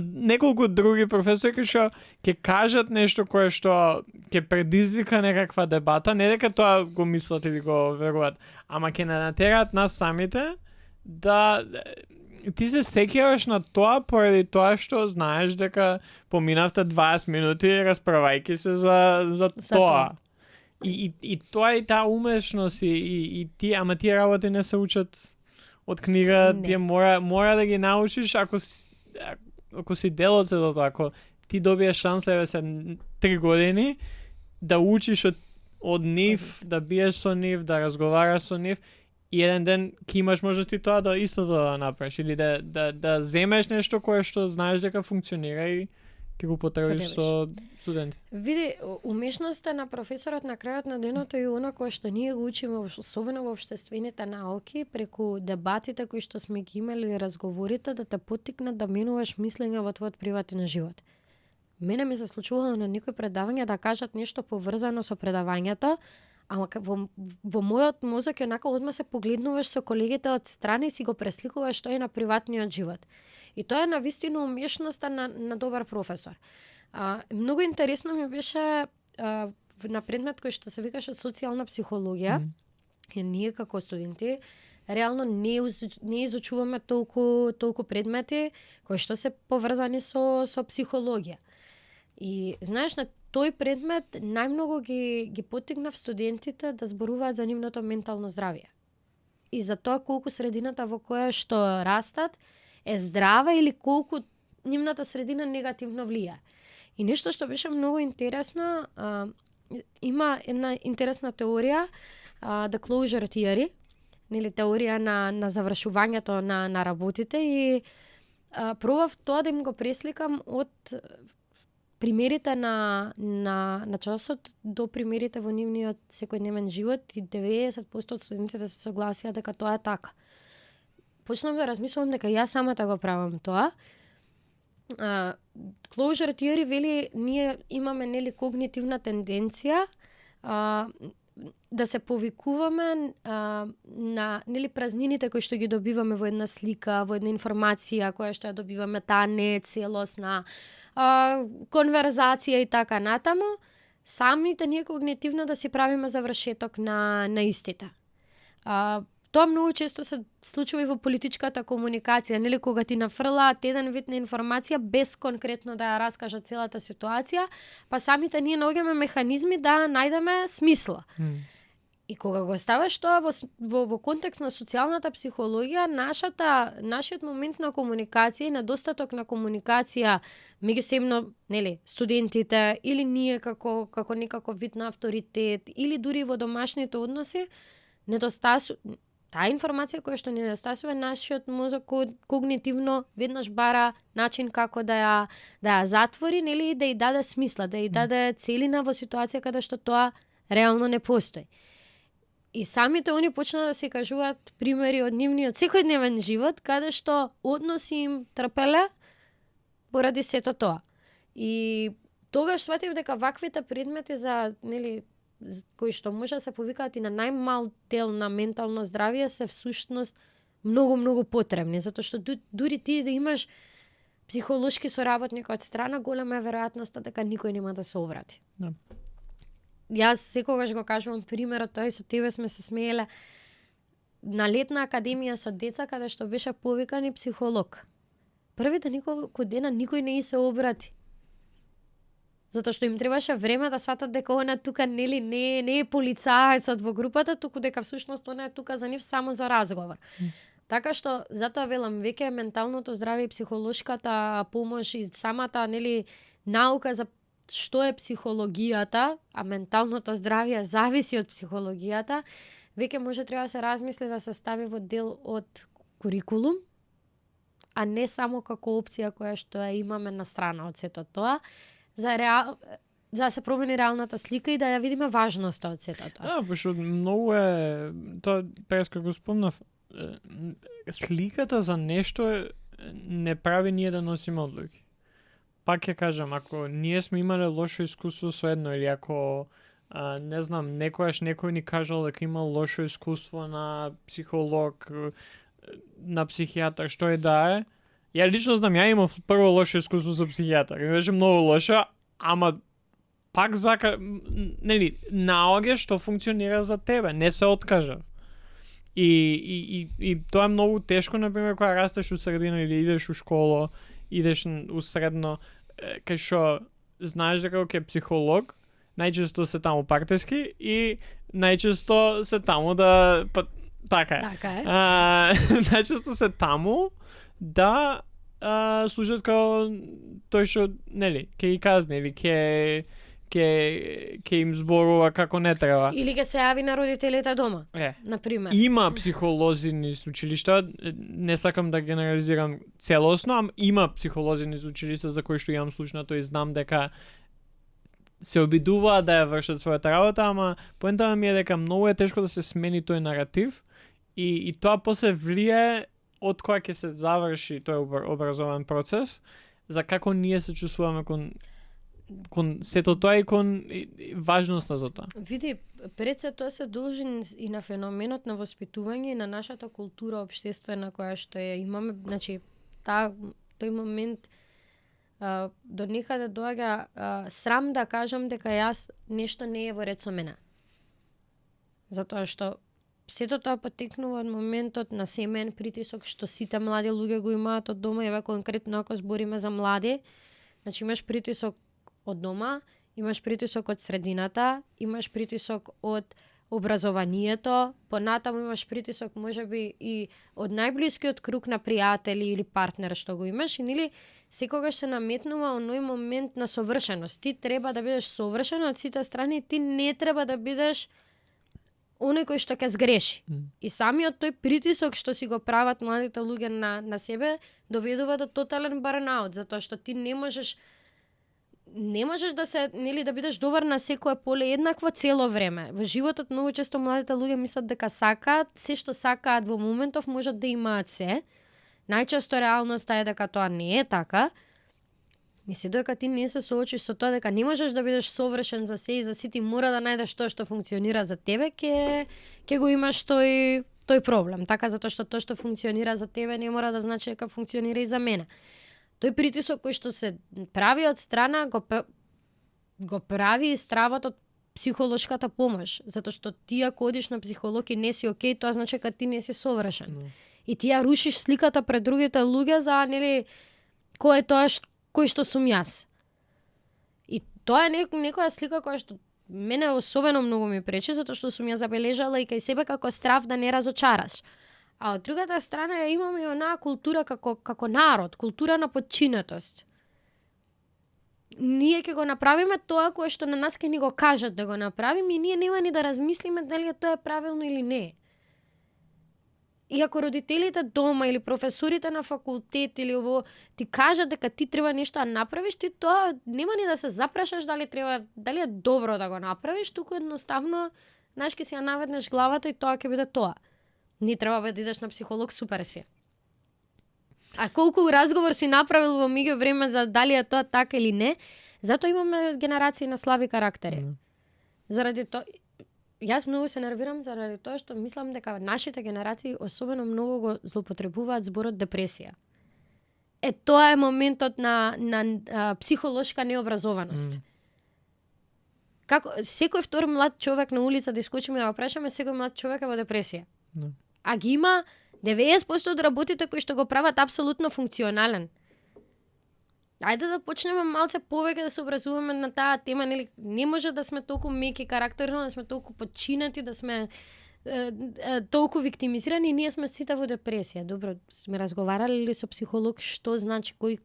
Speaker 2: неколку други професори кои што ќе кажат нешто кое што ќе предизвика некаква дебата, не дека тоа го мислат или го веруваат, ама ќе натераат нас самите да ти се сеќаваш на тоа поради тоа што знаеш дека поминавте 20 минути расправајќи се за тоа. И тоа и таа умешност и тие работи не се учат од книга, тие мора да ги научиш ако си дел од сето тоа, ако ти добиеш шанса се 3 години да учиш од нив, да биеш со нив, да разговараш со нив. И еден ден ќе имаш можности тоа да истото да направиш или да земеш нешто кое што знаеш дека функционира и ќе го потребиш со студенти.
Speaker 1: Види, умешноста на професорот на крајот на денот е она кое што ние го учиме, особено во општествените науки, преку дебатите кои што сме ги имали, разговорите, да те поттикнат да менуваш мислење во твојот приватен живот. Мене ми се случувало на некои предавања да кажат нешто поврзано со предавањето, ама во мојот мозок онака одма се погледнуваш со колегите од страна и си го пресликуваш тоа и на приватниот живот. И тоа е навистина умешноста на добар професор. Многу интересно ми беше на предмет кој што се викаше социјална психологија. И ние како студенти реално не изучуваме толку предмети кои што се поврзани со психологија. И знаеш, на тој предмет најмногу ги поттикнав студентите да зборуваат за нивното ментално здравје. И за тоа колку средината во која што растат е здрава или колку нивната средина негативно влија. И нешто што беше многу интересно, има една интересна теорија, the closure theory, нели теорија на завршувањето на работите, и пробав тоа да им го пресликам од примерите на часот до примерите во нивниот секојдневен живот, и 90% од студентите се согласија дека тоа е така. Почнав да размислувам дека јас самата го правам тоа. Closure theory вели ние имаме нели когнитивна тенденција да се повикуваме на нели празнините кои што ги добиваме во една слика, во една информација која што ја добиваме, таа не е целосна конверзација и така натаму, самите ние когнитивно да си правиме завршеток на истите. Тоа многу често се случува и во политичката комуникација, нели кога ти нафрлаат еден вид на информација без конкретно да ја раскажат целата ситуација, па самите ние наоѓаме механизми да најдеме смисла. И кога го ставаш тоа во контекст на социјалната психологија, нашиот момент на комуникација и недостаток на комуникација меѓусебно, нели, студентите или ние како некако вид на авторитет или дури во домашните односи, таа информација која што недостасува, нашиот мозок когнитивно веднаш бара начин како да ја затвори, нели, да ја даде смисла, да ја даде целина во ситуација каде што тоа реално не постои. И самите они почнаа да се кажуваат примери од нивниот секојдневен живот, каде што односи им трпеле поради сето тоа. И тогаш сватив дека ваквите предмети за, нели, кои што може да се повикаат и на најмал дел на ментално здравје се всушност многу потребни, затоа што дури ти да имаш психолошки соработник од страна, голема е веројатноста дека никој нема да се обрати.
Speaker 2: Да.
Speaker 1: Јас секогаш го кажувам примерот, тој со тебе сме се смееле на летна академија со деца каде што беше повикан и психолог. Првите неколку дена никој не се обрати. Затоа што им требаше време да сватат дека она тука нели не е полицаецот во групата, туку дека всушност она е тука за нив само за разговор. Така што затоа велам веќе менталното здравје и психолошката помош и самата нели наука за што е психологијата, а менталното здравје зависи од психологијата, веќе може треба да се размисли да се стави во дел од курикулум, а не само како опција која што ја имаме на страна од сето тоа, за да се промени реалната слика и да ја видиме важноста од сето тоа.
Speaker 2: Да, пошто многу е тоа преска го спомнав, сликата за нешто не прави ние да носиме одлуки. Пак ќе кажам, ако ние сме имале лошо искуство со едно или ако не знам, некојаш некој ни кажал дека имал лошо искуство на психолог, на психијатар, што е да е. Ја лично знам, ја имав прво лошо искуство со психијатар. И беше многу лошо, ама пак нели, наоѓаш што функционира за тебе, не се откажав. И тоа е многу тешко, например, кога растеш у средина или идеш у школа, идеш у средно, кај што знаеш дека ќе психолог, најчесто се таму партиски и најчесто се таму да така е.
Speaker 1: Така е.
Speaker 2: Најчесто се таму да служат као тој што нели ќе ги казне или ќе им зборува како не треба.
Speaker 1: Или ќе се јави на родителите дома, например.
Speaker 2: Има психолози низ училишта, не сакам да генерализирам целосно, ама има психолози низ училишта за кои што имам слушнато и знам дека се обидуваат да ја вршат својата работа, ама поентата ми е дека многу е тешко да се смени тој наратив и тоа после влие од која ќе се заврши тој образовен процес, за како ние се чувствуваме кон сето тоа и кон важноста за тоа.
Speaker 1: Види, пред се тоа се должи и на феноменот на воспитување и на нашата култура општествена која што ја имаме, значи тој момент до некаде доаѓа срам да кажам дека јас нешто не е во ред со мене. Затоа што сето тоа потекнува од моментот на семеен притисок што сите млади луѓе го имаат од дома, еве конкретно ако збориме за млади, значи имаш притисок од дома, имаш притисок од средината, имаш притисок од образованието, понатаму имаш притисок можеби и од најблискиот круг на пријатели или партнер што го имаш и нели секогаш се наметнува оној момент на совршеност. Ти треба да бидеш совршен од сите страни, ти не треба да бидеш оној кој што ќе сгреши. И самиот тој притисок што си го прават младите луѓе на себе доведува до тотален барнаут, затоа што ти не можеш да се, нели, да бидеш добар на секое поле еднакво цело време. Во животот многу често младите луѓе мислат дека сакаат, се што сакаат во моментов можат да имаат се. Најчесто реалноста е дека тоа не е така. И се дека ти не се соочиш со тоа дека не можеш да бидеш совршен за се и за сите, мора да најдеш тоа што функционира за тебе, ќе го имаш тој проблем. Така затоа што тоа што функционира за тебе не мора да значи дека функционира и за мене. Тој притисок кој што се прави од страна го прави и стравот од психолошката помош, затоа што ти ако одиш на психолог и не си окей, тоа значи дека ти не си совршен. И ти ја рушиш сликата пред другите луѓе за нели кој е тоа кој што сум јас. И тоа е некоја слика која што мене особено многу ми пречи, затоа што сум ја забележала и кај себе како страв да не разочараш. А од другата страна ја имаме и онаа култура како народ, култура на подчинетост. Ние ќе го направиме тоа кое што на нас ќе ни го кажат да го направиме и ние нема ни да размислиме дали тоа е правилно или не. И ако родителите дома или професорите на факултет или ово ти кажат дека ти треба нешто да направиш, ти тоа нема ни да се запрашаш дали е добро да го направиш, туку едноставно знаеш ќе си ја наведнеш главата и тоа ќе биде тоа. Не треба да идеш на психолог, супер си. А колку разговор си направил во меѓу време за дали е тоа така или не, затоа имаме генерации на слаби карактери. Заради тоа јас многу се нервирам заради тоа што мислам дека нашите генерации особено многу го злоупотребуваат зборот депресија. Тоа е моментот на психолошка необразованост. Како секој втор млад човек на улица да искочиме да го прашаме, секој млад човек е во депресија. А ги има 90% од работите кои што го прават апсолутно функционален. Ајде да почнеме малце повеќе да се образуваме на таа тема, нели? Не може да сме толку меки карактерно, да сме толку подчинети, да сме толку виктимизирани и ние сме сите во депресија. Добро, сме разговарали ли со психолог што значи кои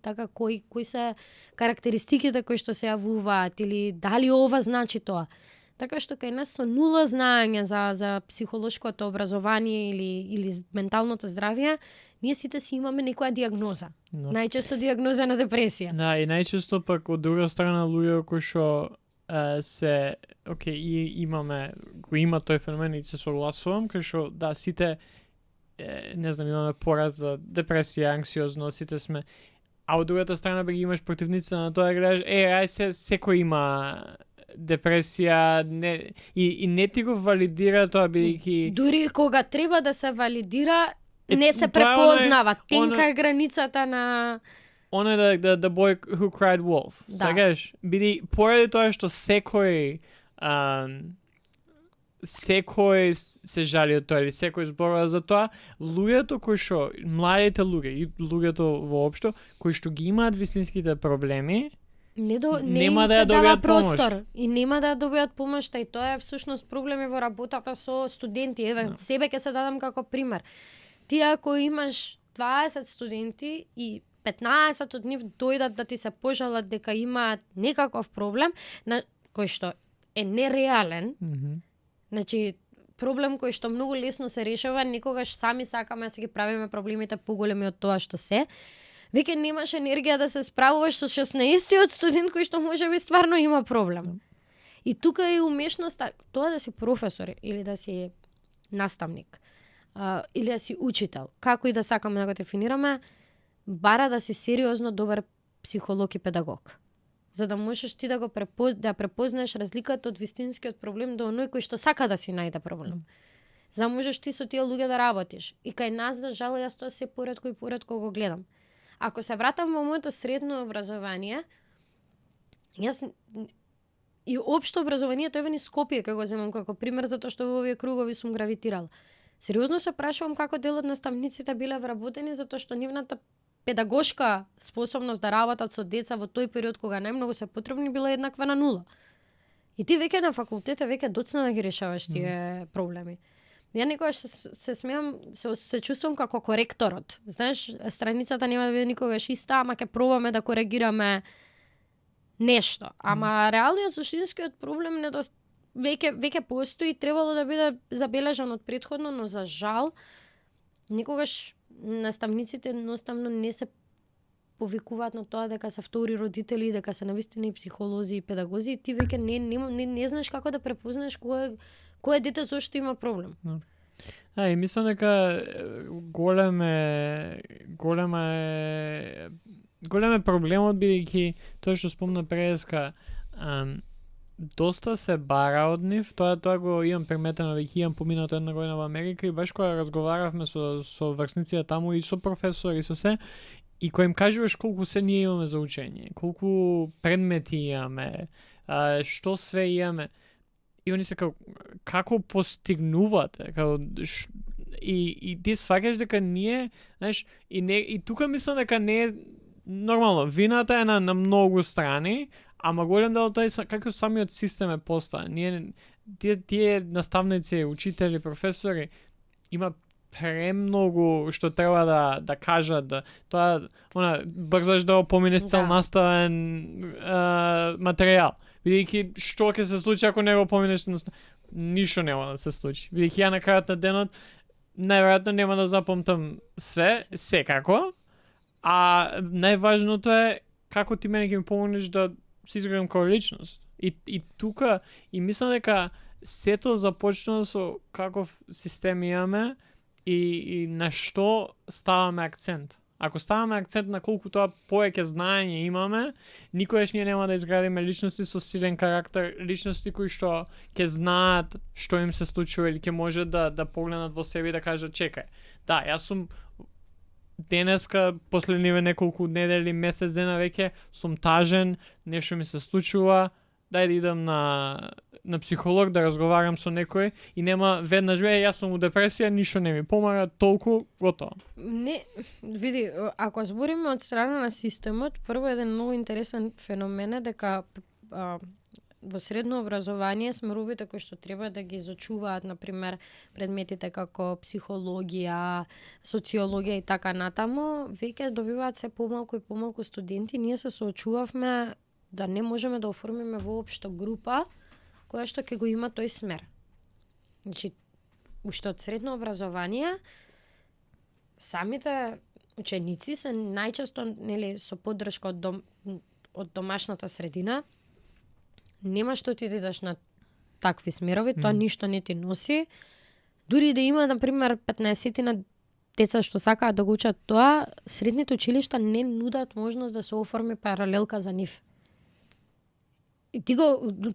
Speaker 1: се карактеристиките кои што се јавуваат или дали ова значи тоа. Така што кај нас со нула знаење за психолошкото образование или менталното здравје, ние сите си имаме некоја диагноза.
Speaker 2: Да.
Speaker 1: Најчесто диагноза на депресија.
Speaker 2: Да, и најчесто пак од друга страна луѓе кои што имаме, го има тој феномен и се согласувам, кај што да, сите не знам, имаме пораз за депресија, анксиозно, сите сме, а од другата страна бе ги имаш противниците на тоа, гледаш, секој има депресија, и не ти го валидира тоа, бидејќи
Speaker 1: Дури кога треба да се валидира, не се
Speaker 2: тоа е
Speaker 1: препознава. Тенка е границата на...
Speaker 2: Он е the boy who cried wolf.
Speaker 1: Да.
Speaker 2: Сакаш, биди поради тоа што секој се жали од тоа или секој зборува за тоа, луѓето кои што младите луѓе и луѓето воопшто кои што ги имаат вистинските проблеми,
Speaker 1: нема да ја добијат простор и нема да ја добијат помошта, и тоа е всушност проблеми во работата со студенти. Еве, себе ќе се дадам како пример. Ти ако имаш 20 студенти и 15 од нив дојдат да ти се пожалат дека имаат некаков проблем, на кој што е нереален, значи проблем кој што многу лесно се решава, никогаш сами сакаме да си ги правиме проблемите поголеми од тоа што се, веќе немаш енергија да се справуваш со 16-тиот студент кој што можеби стварно има проблем. И тука е умешноста, тоа да си професор или да си наставник, или да си учител, како и да сакаме да го дефинираме, бара да си сериозно добар психолог и педагог. За да можеш ти да препознаеш разликата од вистинскиот проблем до оној кој што сака да си најде проблем. За да можеш ти со тие луѓе да работиш. И кај нас, за жал, јас тоа се поретко и поретко го гледам. Ако се вратам во моето средно образование, јас и општо образование, тоа ни Скопје, како го земам како пример, затоа што во овие кругови сум гравитирала. Сериозно се прашувам како дел од наставниците биле вработени, затоа што нивната педагошка способност да работат со деца во тој период кога најмногу се потребни била еднаква на нула. И ти веќе на факултете веќе доцна да ги решаваш тие проблеми. Ја некогаш се смеам, се чувствам како коректорот. Знаеш, страницата нема да биде никогаш иста, ама ќе пробаме да коригираме нешто. Ама реалниот суштинскиот проблем веќе постои, требало да биде забележан од претходно, но за жал никогаш наставниците едноставно не се повикуваат на тоа дека се втори родители, дека се навистина и психолози и педагози, и ти веќе не знаеш како да препознаеш кое дете зошто има проблем.
Speaker 2: И мислам дека голем е проблемот, бидејќи тоа што спомна преска, доста се бара од нив, тоа го имам приметено, веќе имам поминато една година во Америка и баш кога разговаравме со врсниците таму и со професори и со се, и кој им кажуваш колку се ние имаме за учење, колку предмети имаме, што све имаме, и они се како постигнувате, и ти сваќаш дека ние, знаеш, и тука мислам дека не е нормално, вината е на многу страни, ама голем дел тој како самиот систем е поставен. Тие наставници, учители, професори има премногу што треба да кажат, тоа брзаш да поминеш цел наставен материјал. Бидејќи што ќе се случи ако не го поминеш, ништо нема да се случи. Бидејќи ја на крајот на денот најверојатно нема да запомтам секако, а најважното е како ти мене ќе ми помогнеш да се изградам како личност. И тука, и мислам дека сето започна со каков систем имаме и на што ставаме акцент. Ако ставаме акцент на колку тоа повеќе знаење имаме, никогаш ние нема да изградиме личности со силен карактер, личности кои што ќе знаат што им се случува или ќе може да погледнат во себе и да кажат чекај. Да, јас сум денеска, последниве неколку недели, месец дена веќе сум тажен, нешто ми се случува, дај да идам на психолог да разговарам со некој и нема веднаш јас сум у депресија, ништо не ми помага, толку готово.
Speaker 1: Не, види, ако збориме од страна на системот, прво еден многу интересен феномен е дека во средно образование смеровите кои што треба да ги изучуваат, например, предметите како психологија, социологија и така натаму, веќе добиваат се помалку и помалку студенти. Ние се соочувавме да не можеме да оформиме воопшто група која што ќе го има тој смер. Значи, уште од средно образование, самите ученици се најчесто со поддршка од домашната средина. Нема што ти идеш на такви смерови, тоа ништо не ти носи. Дури да има, например, 15 деца што сакаат да го учат тоа, средните училишта не нудат можност да се оформи паралелка за нив. И ти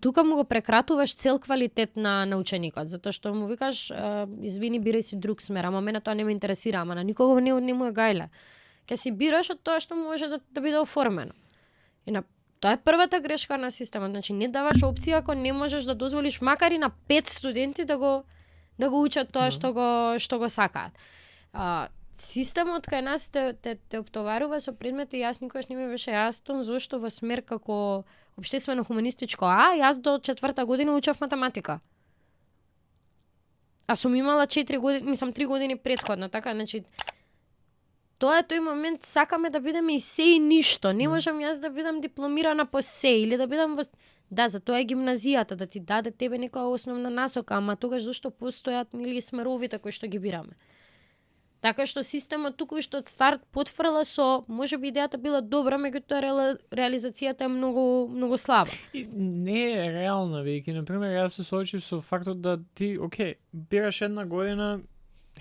Speaker 1: тука му го прекратуваш цел квалитет на ученикот, затоа што му викаш, извини, бирај си друг смер, ама мене тоа не ме интересира, ама на никого не му е гајле. Ке си бираш од тоа што може да биде оформено. И тоа е првата грешка на системот, значи не даваш опција ако не можеш да дозволиш макар и на 5 студенти да го учат тоа што го сакаат. Системот кај нас те оптоварува со предмети, јас никогаш не ми беше јасно зошто во смер како општествено-хуманистичко јас до 4-та година учев математика. А сум имала 4 години, 3 години претходно, така, значи тоа е тој момент, сакаме да бидеме и се и ништо. Не можам јас да бидам дипломирана по се или да бидам Да, за тоа е гимназијата, да ти даде тебе некоја основна насока, ама тогаш зашто постојат смеровите кои што ги бираме. Така што системот туку што од старт потфрла со, можеби идејата била добра, меѓутоа реализацијата е многу слаба. И
Speaker 2: не е реална, веќе, например, јас се соочив со фактот да ти, бираш една година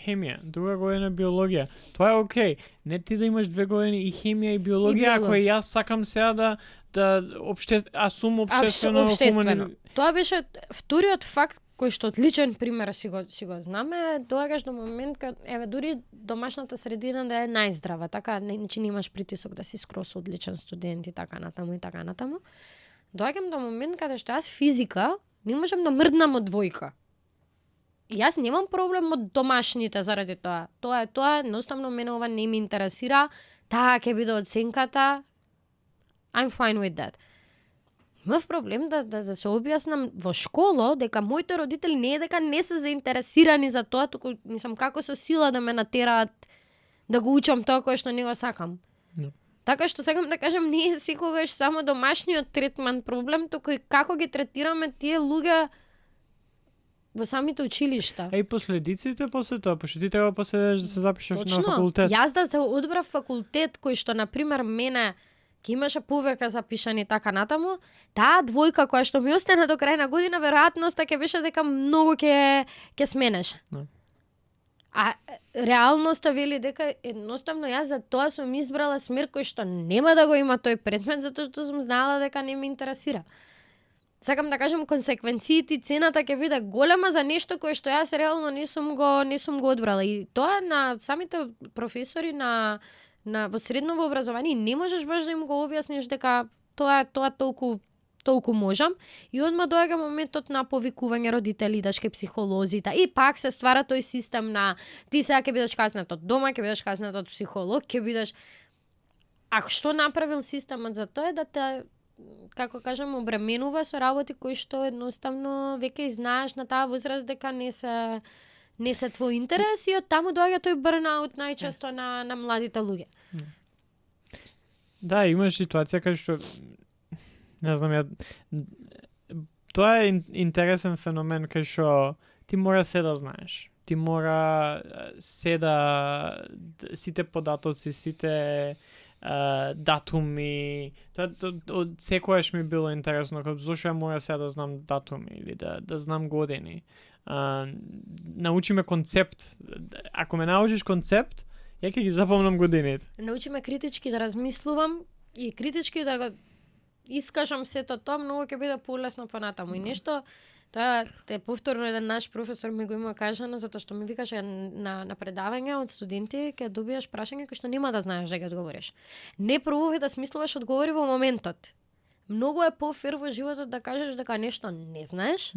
Speaker 2: хемија, друга година биологија. Тоа е окей. Не ти да имаш 2 години и хемија и биологија, ако јас сакам сега сум општествено.
Speaker 1: Тоа беше вториот факт кој што одличен пример си го знаме, доаѓаш до момент кога дури домашната средина да е најздрава, така значи немаш притисок да си скрос одличен студент и така натаму и така натаму. Доаѓам до момент каде што јас физика не можам да мрднам од двојка. И јас немам проблем од домашните заради тоа. Тоа, едноставно мене ова не ми интересира, таа ќе биде оценката. I'm fine with that. Имав проблем да се објаснам во школа дека моите родители не е дека не се заинтересирани за тоа, туку мислам како со сила да ме натераат да го учам тоа кое што не го сакам. No. Така што сакам да кажам, не е секогаш само домашниот третман проблем, туку и како ги третираме тие луѓе во самите училишта.
Speaker 2: И последиците после тоа, пошто ти треба после да се запишеш на факултет.
Speaker 1: Јас да се одбрав факултет кој што на пример мене ке имаше повеќе запишани така натаму, таа двојка која што ми остана до крај на година, веројатноста ќе беше дека многу ќе сменеше. No. А реалноста вели дека едноставно јас за тоа сум избрала смер кој што нема да го има тој предмет, затоа што сум знала дека не ме интересира. Сакам да кажам, консеквенциите и цената ќе биде голема за нешто кое што јас реално не сум го одбрала. И тоа на самите професори во средно образование не можеш баш да им го објасниш дека тоа толку можам, и одма доаѓа моментот на повикување родители, дашки психолозите, и пак се ствара тој систем на ти сега ќе бидеш казнет од дома, ќе бидеш казнет од психолог, ќе бидеш. А што направил системот за тоа е да те, како кажам, обременува со работи кои што едноставно веќе знаеш на таа возраст дека не се твој интерес, и од таму доаѓа тој бърнаут најчесто на младите луѓе.
Speaker 2: Да, имаш ситуација кај што не знам, тоа е интересен феномен кај што ти мора се да знаеш. Ти мора се да сите податоци, сите датуми. Тоа од секојаш ми било интересно, како зошто ја мора сега да знам датуми или да знам години. Научиме концепт. Ако ме научиш концепт, ја ќе ги запомнам годините.
Speaker 1: Научиме критички да размислувам и критички да го искажам сето тоа, многу ќе биде полесно понатаму. И нешто, тоа повторно еден наш професор ми го има кажано, затоа што ми викаше на предавање од студенти ќе добиеш прашање кои што нема да знаеш да ги одговориш. Не пробувај да смислуваш одговори во моментот. Многу е пофер во животот да кажеш дека нешто не знаеш,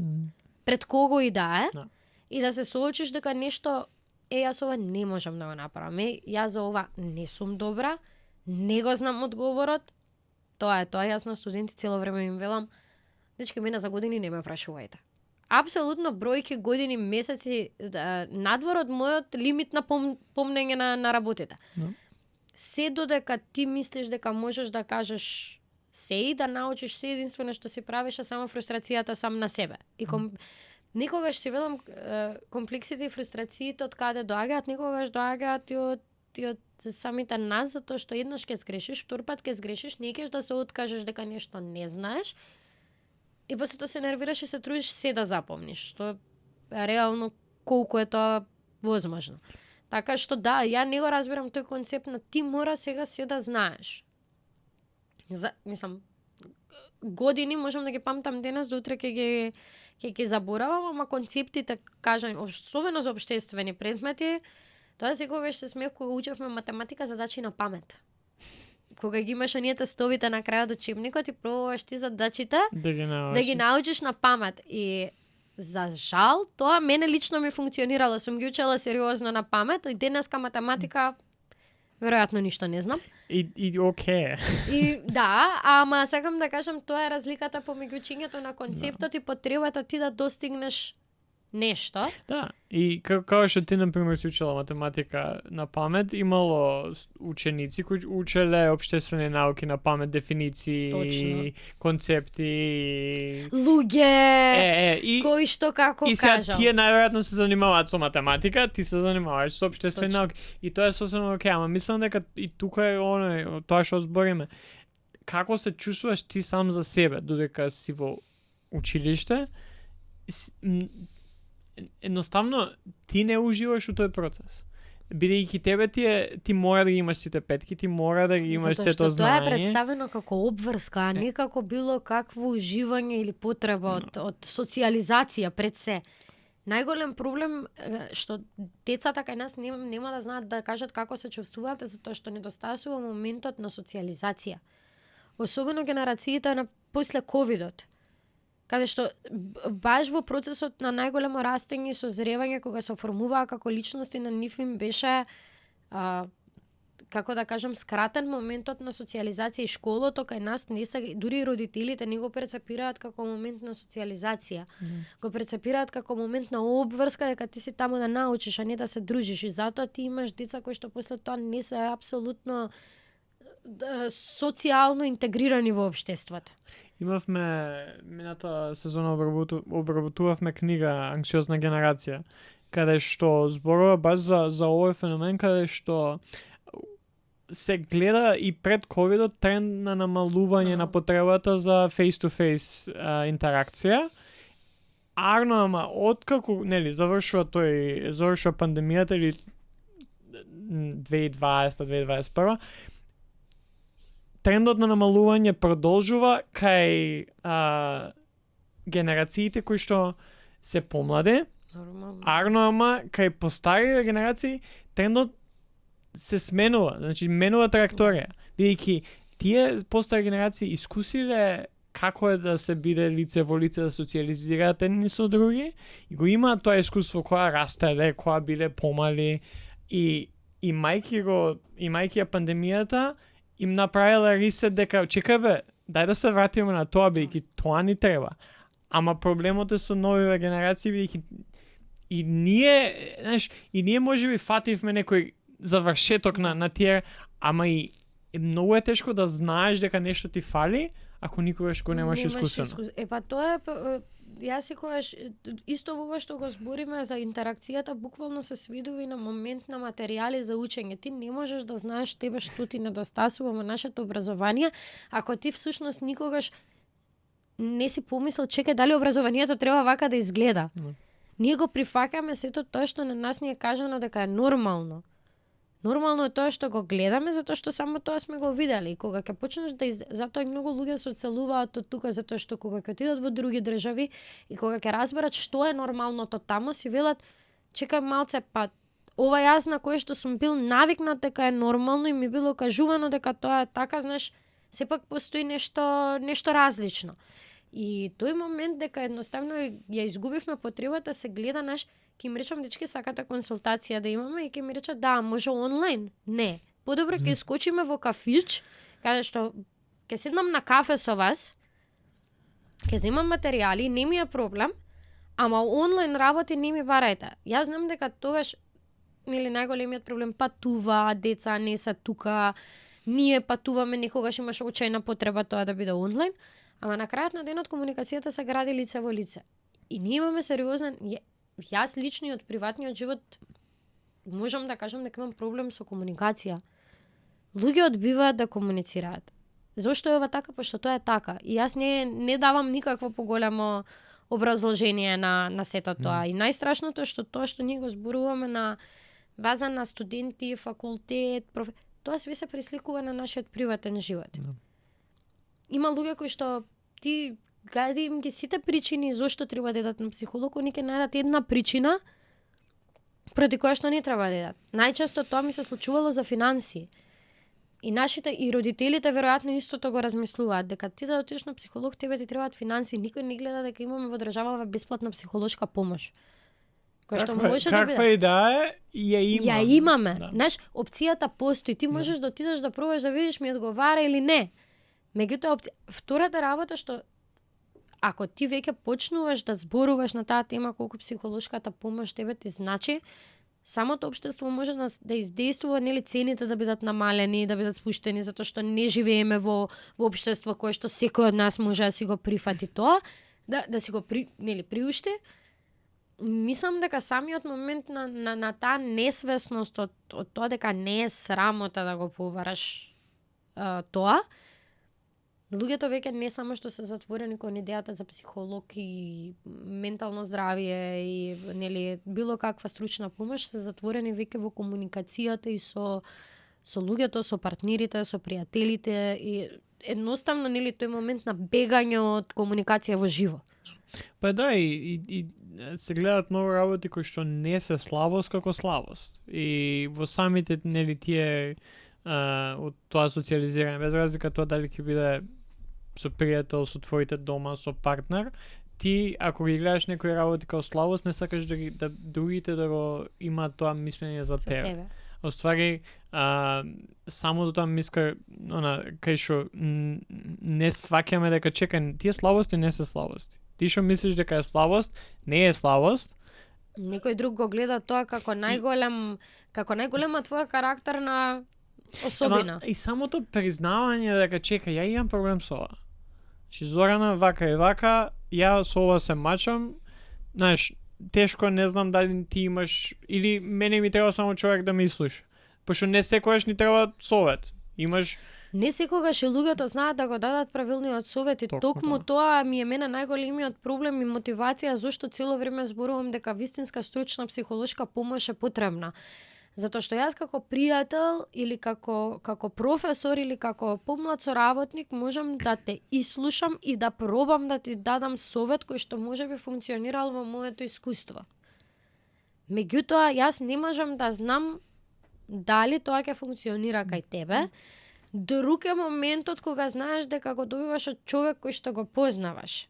Speaker 1: пред кого и да е, и да се соочиш дека нешто јас ова не можам да го направам. Јас за ова не сум добра, не го знам одговорот. Тоа е тоа, јас на студенти цело време им велам, Дечки, мене за години не ме прашувајте. Апсолутно бројки, години, месеци надвор од мојот лимит на помнење на работите.
Speaker 2: No.
Speaker 1: Се додека ти мислиш дека можеш да кажеш се и да научиш се, единствено што си правиш е само фрустрацијата сам на себе. И никогаш си велам комплексите и фрустрациите од каде доаѓаат, никогаш доаѓаат и од самите нас, затоа што еднаш ќе сгрешиш, втор пат ќе сгрешиш, не ќе да се откажеш дека нешто не знаеш. И после тоа се нервираш и се трудиш се да запомниш, што реално колку е тоа возможно. Така што да, ја не го разбирам тој концепт на ти мора сега се да знаеш. Мислам, години можам да ги памтам денес, до утре ќе ги заборавам, ама концептите, кажам, особено за општествени предмети, тоа секогаш се смеев кога учевме математика задачи на памет. Кога ги имаш оние тестовите на крајот од учебникот и пробуваш ти задачите да ги научиш на памет. И за жал, тоа мене лично ми функционирало. Сум ги учела сериозно на памет и денеска математика веројатно ништо не знам.
Speaker 2: И окей.
Speaker 1: И да, ама сакам да кажам, тоа е разликата помеѓу учењето на концептот и потребата ти да достигнеш нешто.
Speaker 2: Да, и како што ти, например, си учела математика на памет, имало ученици кои учеле општествени науки на памет, дефиниции,
Speaker 1: Точно.
Speaker 2: концепти,
Speaker 1: Луѓе,
Speaker 2: и
Speaker 1: кои што како
Speaker 2: и сега
Speaker 1: кажам.
Speaker 2: тие најверојатно се занимаваат со математика, ти се занимаваш со општествени
Speaker 1: Точно.
Speaker 2: науки. И тоа е сосема окей, ама мислам дека и тука е тоа што збориме. Како се чувствуваш ти сам за себе додека си во училиште? Едноставно ти не уживаш у тој процес. Бидејќи тебе ти мора да ги имаш сите петки, ти мора да ги имаш сето
Speaker 1: Тоа е
Speaker 2: знаење.
Speaker 1: представено како обврска, а не како било какво уживање или потреба од социализација пред се. Најголем проблем што децата кај нас нема да знаат да кажат како се чувствуваат, затоа што недостасува моментот на социализација. Особено генерациите на после ковидот, каде што баш во процесот на најголемо растење и созревање, кога се оформуваа како личности, на нив им беше како да кажам, скратен моментот на социализација и школото кај нас не се, дури и родителите не го перцепираат како момент на социализација. Го перцепираат како момент на обврска, дека ти си таму да научиш, а не да се дружиш. И затоа ти имаш деца кои што после тоа не се апсолутно социјално интегрирани во општеството.
Speaker 2: Имавме мината сезона обработувавме книга Анксиозна генерација, каде што зборува баш за овој феномен, каде што се гледа и пред ковидот тренд на намалување на потребата за face-to-face интеракција. Арно, ама откако завршува пандемијата или 2020-2021, трендот на намалување продолжува кај генерациите кои што се помлади. Арно, ама кај постари генерации трендот се сменува, значи менува траекторија. Бидејќи тие постари генерации искусиле како е да се биде лице во лице, да социализираат едни со други, и го имаат тоа искуство која растеле, која биле помали, и мајки ја пандемијата им направила ресет дека чекај бе, дај да се вратиме на тоа, бидејќи тоа ни треба. Ама проблемот е со новите генерации, бидејќи и ние можеби фативме некој завршеток на тие, ама и многу е тешко да знаеш дека нешто ти фали ако никогаш го немаш искусено.
Speaker 1: Па тоа е, јас секогаш исто во ова што го збориме за интеракцијата, буквално се сведува на момент на материјали за учење. Ти не можеш да знаеш тебе што ти недостасува во нашето образование, ако ти всушност никогаш не си помислил, чекај, дали образованието треба вака да изгледа. Ние го прифакаме сето тоа што на нас ни е кажано дека е нормално. Нормално е тоа што го гледаме, затоа што само тоа сме го видели. И кога ќе почнеш затоа и многу луѓе се оцелуваат од тука, затоа што кога ќе отидат во други држави и кога ќе разберат што е нормалното таму, си велат, чекај малце, па ова јас на кое што сум бил навикнат дека е нормално и ми било кажувано дека тоа е така, знаеш, сепак постои нешто различно. И тој момент дека едноставно ја изгубивме потребата се гледа ќе им речам, дечки, сакате консултација да имаме, и ќе ми речат, да, може онлайн. Не. Подобро ќе скочиме во кафич, каде што ќе седнам на кафе со вас, Ке земам материјали, не ми е проблем, ама онлайн работи не ми барајте. Јас знам дека тогаш нели најголемиот проблем патува, деца не се тука, ние патуваме, некогаш имаш очајна потреба тоа да биде онлайн, ама на крајот на денот комуникацијата се гради лице во лице. И ние имаме сериозен, јас личниот приватниот живот можам да кажам дека имам проблем со комуникација. Луѓе одбиваат да комуницираат. Зошто е ова така? Пошто тоа е така. И јас не давам никакво поголемо образложение на сето тоа. И најстрашното е што тоа што ние го зборуваме на база на студенти, факултет, тоа све се пресликува на нашиот приватен живот. Има луѓе кои што ти гади им ги сите причини зошто треба да идат на психолог, они ќе најдат една причина проти која што не треба да идат. Најчесто тоа ми се случувало за финанси. И нашите и родителите веројатно истото го размислуваат дека ти да отидеш на психолог тебе ти требаат финанси, никој не гледа дека имаме во државава бесплатна психолошка помош. Кој што може да биде.
Speaker 2: Каква и да е, ја има.
Speaker 1: Ја имаме.
Speaker 2: Да.
Speaker 1: Знаеш, опцијата постои. Ти можеш да отидеш да пробаш да видиш ми одговара или не. Меѓутоа втората работа што ако ти веќе почнуваш да зборуваш на таа тема колку психолошката помош тебе ти значи, самото општество може да издействува, нели, цените да бидат намалени, да бидат спуштени, затоа што не живееме во општество кое што секој од нас може да си го прифати тоа, да си го приушти. Мислам дека самиот момент на таа несвесност од тоа дека не е срамота да го побараш тоа, луѓето веќе не само што се затворени кон идејата за психолог и ментално здравје и нели било каква стручна помош, се затворени веќе во комуникацијата и со луѓето, со партнерите, со пријателите и едноставно нели тој момент на бегање од комуникација во живо.
Speaker 2: Па да, и се гледат многу работи кои што не се слабост како слабост. И во самите нели тие од тоа социализирање, без разлика тоа дали ќе биде со пријател, со твоите дома, со партнер, ти ако ги гледаш некои работи како слабост, не сакаш да другите да го имаат тоа мислење за тебе. Оствари, самото тоа миска, кај што не сваќаме дека чекај, тие слабости не се слабости. Ти што мислиш дека е слабост, не е слабост.
Speaker 1: Некој друг го гледа тоа како најголема твоја карактерна особина.
Speaker 2: И самото признавање дека чекај, ја имам проблем со ова. Чи Зорана вака и вака, ја со ова се мачам, знаеш, тешко не знам дали ти имаш, или мене ми треба само човек да ме слуша. Пошто не секогаш ни треба совет. Имаш
Speaker 1: Не секогаш и луѓето знаат да го дадат правилниот совет и токму тоа ми е мене најголемиот проблем и мотивација зошто цело време зборувам дека вистинска стручна психолошка помош е потребна. Затоа што јас како пријател или како професор или како помлад соработник можам да те ислушам и да пробам да ти дадам совет кој што може би функционирал во моето искуство. Меѓутоа, јас не можам да знам дали тоа ќе функционира кај тебе. Друг е моментот кога знаеш дека го добиваш од човек кој што го познаваш.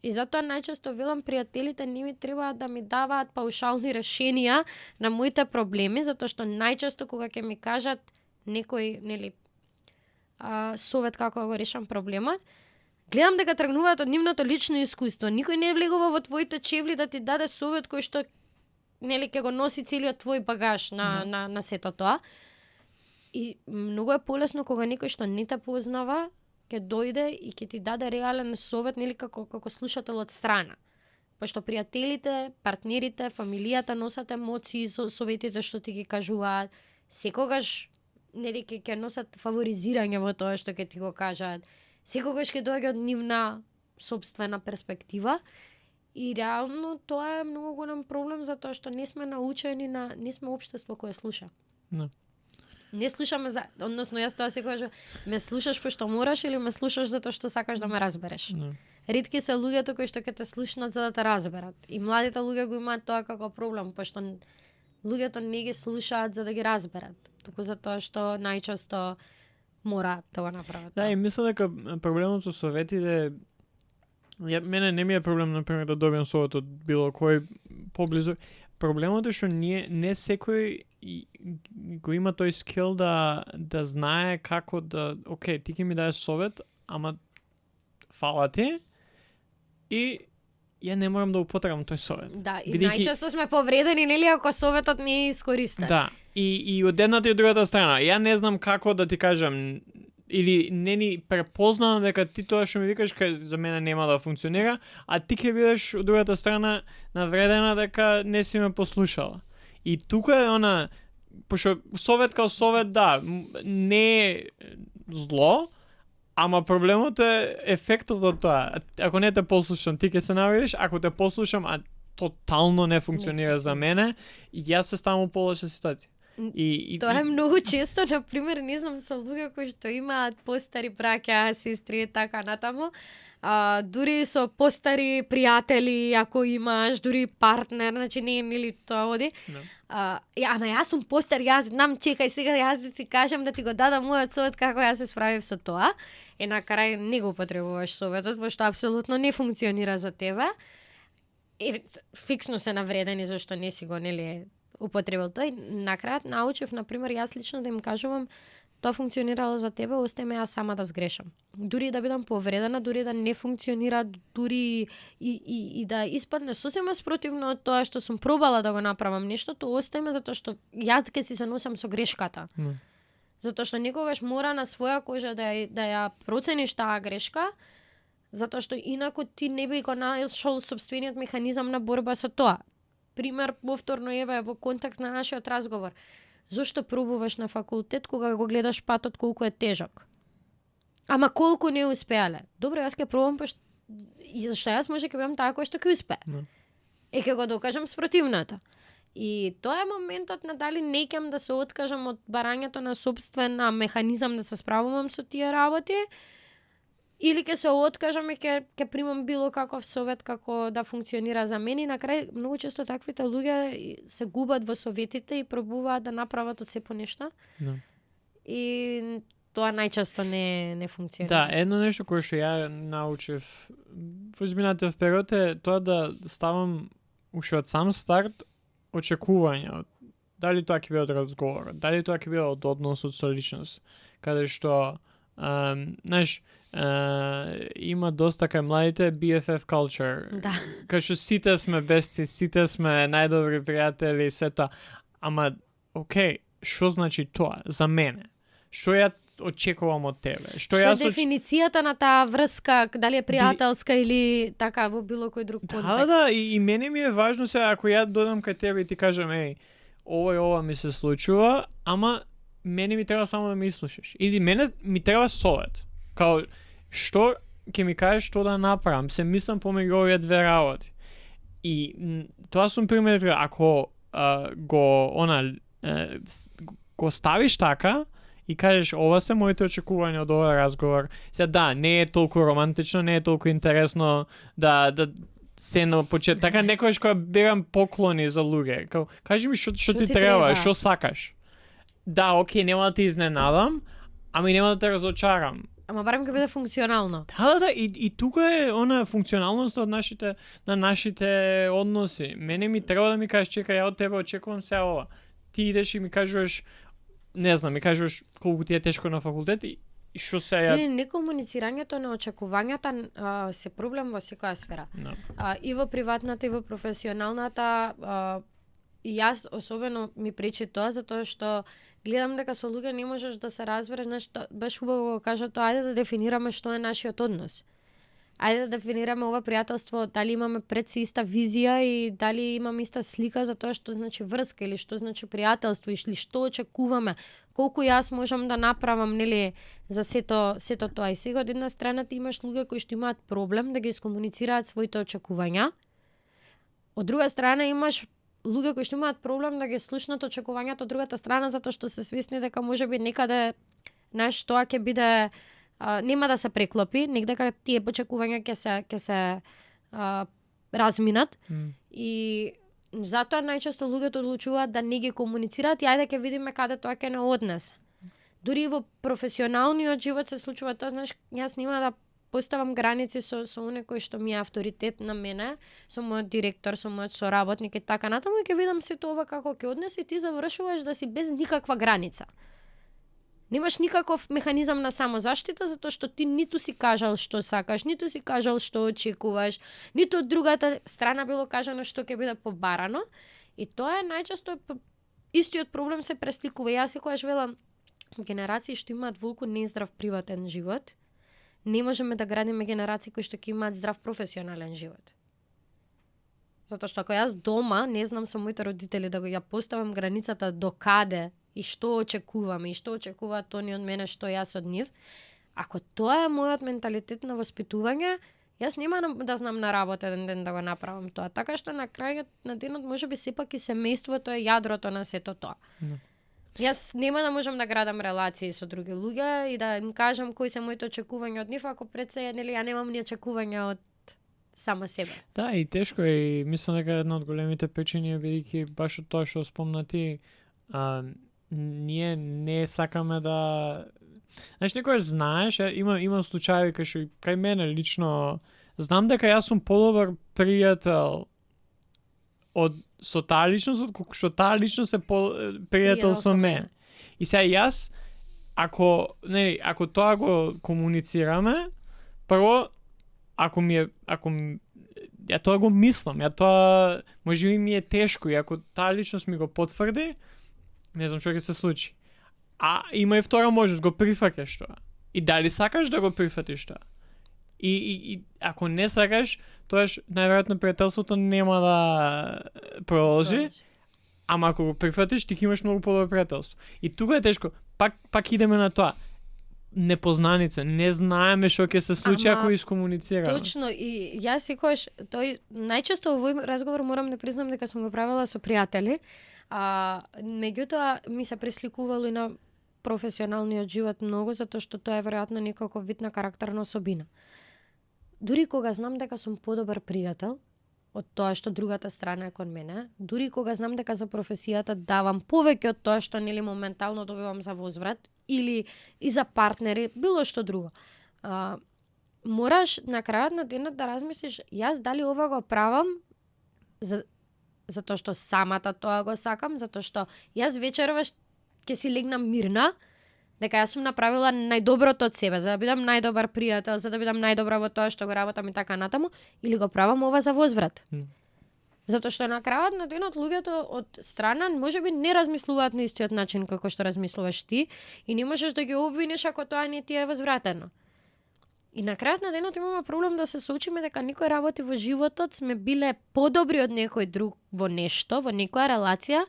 Speaker 1: И затоа најчесто велам пријателите не ми требаат да ми даваат паушални решенија на моите проблеми, затоа што најчесто кога ќе ми кажат некој, нели, совет како го решам проблемот, гледам дека тргнуваат од нивното лично искуство. Никој не влегува во твоите чевли да ти даде совет кој што нели ќе го носи целиот твој багаж на сето тоа. И многу е полесно кога некој што не те познава ќе дојде и ќе ти даде реален совет, нели како слушател од страна. Пошто пријателите, партнерите, фамилијата носат емоции со советите што ти ги кажуваат. Секогаш нели ќе носат фаворизирање во тоа што ќе ти го кажат. Секогаш ќе доаѓа од нивна сопствена перспектива. И реално тоа е многу голем проблем затоа што не сме научени не сме општество кое слуша. Не слушаме односно јас тоа се кажа, ме слушаш пошто мораш или ме слушаш затоа што сакаш да ме разбереш. Ретки се луѓето кои што ќе те слушнат за да те разберат. И младите луѓе го имаат тоа како проблем, пошто луѓето не ги слушаат за да ги разберат, туку затоа што најчесто мора да го направат.
Speaker 2: Да, и мислам дека проблемот со советите, мене не ми е проблем например да добиам совет од било кој поблизу. Проблемот е што не секој го има тој скил да знае како да, окей, ти ќе ми даеш совет, ама фала ти, и ја не морам да употребам тој совет.
Speaker 1: Да, и
Speaker 2: Бидејќи-
Speaker 1: најчесто сме повредени, нели, ако советот не е искористен.
Speaker 2: Да, и од едната и од другата страна. Ја не знам како да ти кажам, или не ни препознавам дека ти тоа што ми викаш за мене нема да функционира, а ти ќе бидеш од другата страна навредена дека не си ме послушала. И тука е она, пошто совет као совет, да, не е зло, ама проблемот е ефектот од тоа. Ако не те послушам, ти ќе се навредиш, ако те послушам, а тотално не функционира за мене, јас се ставам у полоша ситуација. И
Speaker 1: Тоа е многу често, на пример, не знам, со луѓе кои што имаат постари браќа, сестри и така натаму, дури со постари пријатели, ако имаш, дури партнер, значи не е нели тоа оди.
Speaker 2: No.
Speaker 1: Ама јас сум постар, јас знам, чекај сега, јас да ти кажам да ти го дадам мојот совет како јас се справив со тоа. И на крај не го употребуваш советот, пошто апсолутно не функционира за тебе. И фиксно се навредени зашто не си го нели употребил тој. На крајот научив, на пример, јас лично да им кажувам тоа функционирало за тебе, остај ме јас сама да сгрешам. Дури да бидам повредена, дури да не функционира, дури и да испадне сосема спротивно од тоа што сум пробала да го направам нештото, остај ме затоа што јас ќе си се носам со грешката.
Speaker 2: No.
Speaker 1: Затоа што некогаш мора на своја кожа да ја процениш таа грешка, затоа што инаку ти не би го нашол сопствениот механизам на борба со тоа. Пример, повторно еве во контекст на нашиот разговор. Зошто пробуваш на факултет кога го гледаш патот колку е тежок? Ама колку не успеале? Добро, јас ќе пробам, и зашто јас може ќе бидам таа која што ќе успее.
Speaker 2: No.
Speaker 1: И ќе го докажам спротивната. И тоа е моментот на дали не ќам да се откажам од барањето на сопствена механизам да се справувам со тие работи, или ќе се откажам и ќе примам било каков совет како да функционира за мене. И на крај многу често таквите луѓе се губат во советите и пробуваат да направат од се по нешто.
Speaker 2: No.
Speaker 1: И тоа најчесто не функционира.
Speaker 2: Да, едно нешто кое што ја научив во изминатиот период е тоа да ставам уште од сам старт очекувања. Дали тоа ќе биде од разговор, дали тоа ќе биде од односот со личност, каде што знаеш, има доста кај младите BFF culture.
Speaker 1: Да.
Speaker 2: Кај што сите сме бести, сите сме најдобри пријатели и се тоа. Ама, окей, што значи тоа за мене? Што ја очекувам од тебе?
Speaker 1: Што е дефиницијата на таа врска, дали е пријателска или така во било кој друг контекст?
Speaker 2: Да, и мене ми е важно сега, ако ја додам кај тебе и ти кажам, еј, ова ми се случува, ама мене ми треба само да ме ислушаш. Или мене ми треба совет. Као, што ќе ми кажеш што да направам? Се мислам помеѓу овие две работи. И тоа сум пример, ако го ставиш така, и кажеш ова се моите очекувања од овој разговор. Сега да, не е толку романтично, не е толку интересно да се на почет. Така некојаш кога берам поклони за луѓе. Кажи ми што ти треба, што сакаш. Да, окей, нема да те изненадам, ами нема да те разочарам.
Speaker 1: Ама барем ќе биде функционално.
Speaker 2: Да, и тука е она функционалност од нашите односи. Мене ми треба да ми кажеш, чекај, ја од тебе очекувам се ова. Ти идеш и ми кажеш, не знам, ми кажеш колку ти е тешко на факултет и што се ја...
Speaker 1: Некомуницирањето на очекувањата се проблем во секоја сфера.
Speaker 2: No.
Speaker 1: И во приватната, и во професионалната. И јас особено ми пречи тоа, затоа што гледам дека со луѓе не можеш да се разбереш, нешто баш убаво го кажа тоа, ајде да дефинираме што е нашиот однос. Ајде да дефинираме ова пријателство, дали имаме пред си иста визија и дали имаме иста слика за тоа што значи врска или што значи пријателство или што очекуваме, колку јас можам да направам, нели, за сето тоа. И сега од една страна ти имаш луѓе кои што имаат проблем да ги искомуницираат своите очекувања. Од друга страна имаш луѓе кои што имаат проблем да ги слушнат очекувањата од другата страна затоа што се свесни дека можеби некаде тоа ќе биде нема да се преклопи, негдека тие очекувања ќе се разминат. И затоа најчесто луѓето одлучуваат да не ги комуницираат и ајде ќе видиме каде тоа ќе не однесе. Дури во професионалниот живот се случува тоа, знаеш, јас нема да поставам граници со оне кој што ми е авторитет на мене, со мојот директор, со мојот соработник и така натаму, и ќе видам сето ова како ќе однесе и ти завршуваш да си без никаква граница. Немаш никаков механизам на самозаштита, затоа што ти ниту си кажал што сакаш, ниту си кажал што очекуваш, ниту од другата страна било кажано што ќе биде побарано. И тоа е најчесто истиот проблем се пресликува. Јас секогаш велам, генерации што имаат волку нездрав приватен живот, не можеме да градиме генерации кои што ќе имаат здрав професионален живот. Затоа што ако јас дома не знам со моите родители да го ја поставам границата до каде и што очекувам и што очекуваат они од мене, што јас од нив, ако тоа е мојот менталитет на воспитување, јас нема да знам на работа еден ден да го направам тоа. Така што на крајот на денот можеби сепак и семејството е јадрото на сето тоа. Јас нема да можам да градам релации со други луѓе и да им кажам кои се моите очекувања од нив, ако пред се нели ја немам ни очекувања од сама себе.
Speaker 2: Да, и тешко е, и мислам дека една од големите причини е бидејќи баш од тоа што спомна ти, ние не сакаме да... Знаеш, некојаш знаеш, има случаи кај што кај мене лично знам дека јас сум подобар пријател со таа личност, отколку што таа личност е пријател со мене. И сега јас, ако тоа го комуницираме, прво, ја тоа го мислам, ја тоа можеби ми е тешко и ако таа личност ми го потврди, не знам што ќе се случи. А има и втора можност, го прифаќаш тоа. И дали сакаш да го прифатиш тоа? И ако не сакаш, тоаш најверојатно пријателството нема да продолжи. Ама ако го прифатиш, ти ќе имаш многу подобро пријателство. И тука е тешко. Пак идеме на тоа. Непознаница, не знаеме што ќе се случи ако искомуницираме.
Speaker 1: Точно, и јас секогаш тој најчесто во овој разговор морам да признам дека сум го правила со пријатели, меѓутоа ми се пресликувало и на професионалниот живот многу, затоа што тоа е веројатно некаков вид на карактерна особина. Дури кога знам дека сум подобар пријател од тоа што другата страна е кон мене, дури кога знам дека за професијата давам повеќе од тоа што нели моментално добивам за возврат, или и за партнери, било што друго. Мораш на крајот на денот да размислиш, јас дали ова го правам затоа што самата тоа го сакам, затоа што јас вечерваш ќе си легнам мирна, дека јас сум направила најдоброто од себе, за да бидам најдобар пријател, за да бидам најдобра во тоа што го работам и така натаму, или го правам ова за возврат. Затоа што на крајот на денот луѓето од страна можеби не размислуваат на истиот начин како што размислуваш ти и не можеш да ги обвиниш ако тоа не ти е возвратено. И на крајот на денот имаме проблем да се соочиме дека некои работи во животот сме биле подобри од некој друг во нешто, во некоја релација,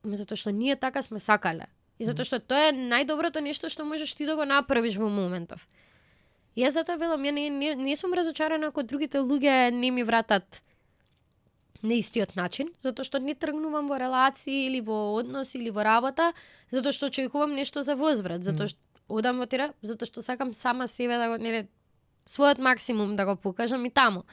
Speaker 1: затоа што ние така сме сакале. И затоа што тоа е најдоброто нешто што можеш ти да го направиш во моментов. И јас затоа велам, ја не сум разочарана ако другите луѓе не ми вратат на истиот начин, затоа што не тргнувам во релации или во однос или во работа, затоа што очекувам нешто за возврат, затоа што одам во тера, затоа што сакам сама себе да го својот максимум да го покажам и таму.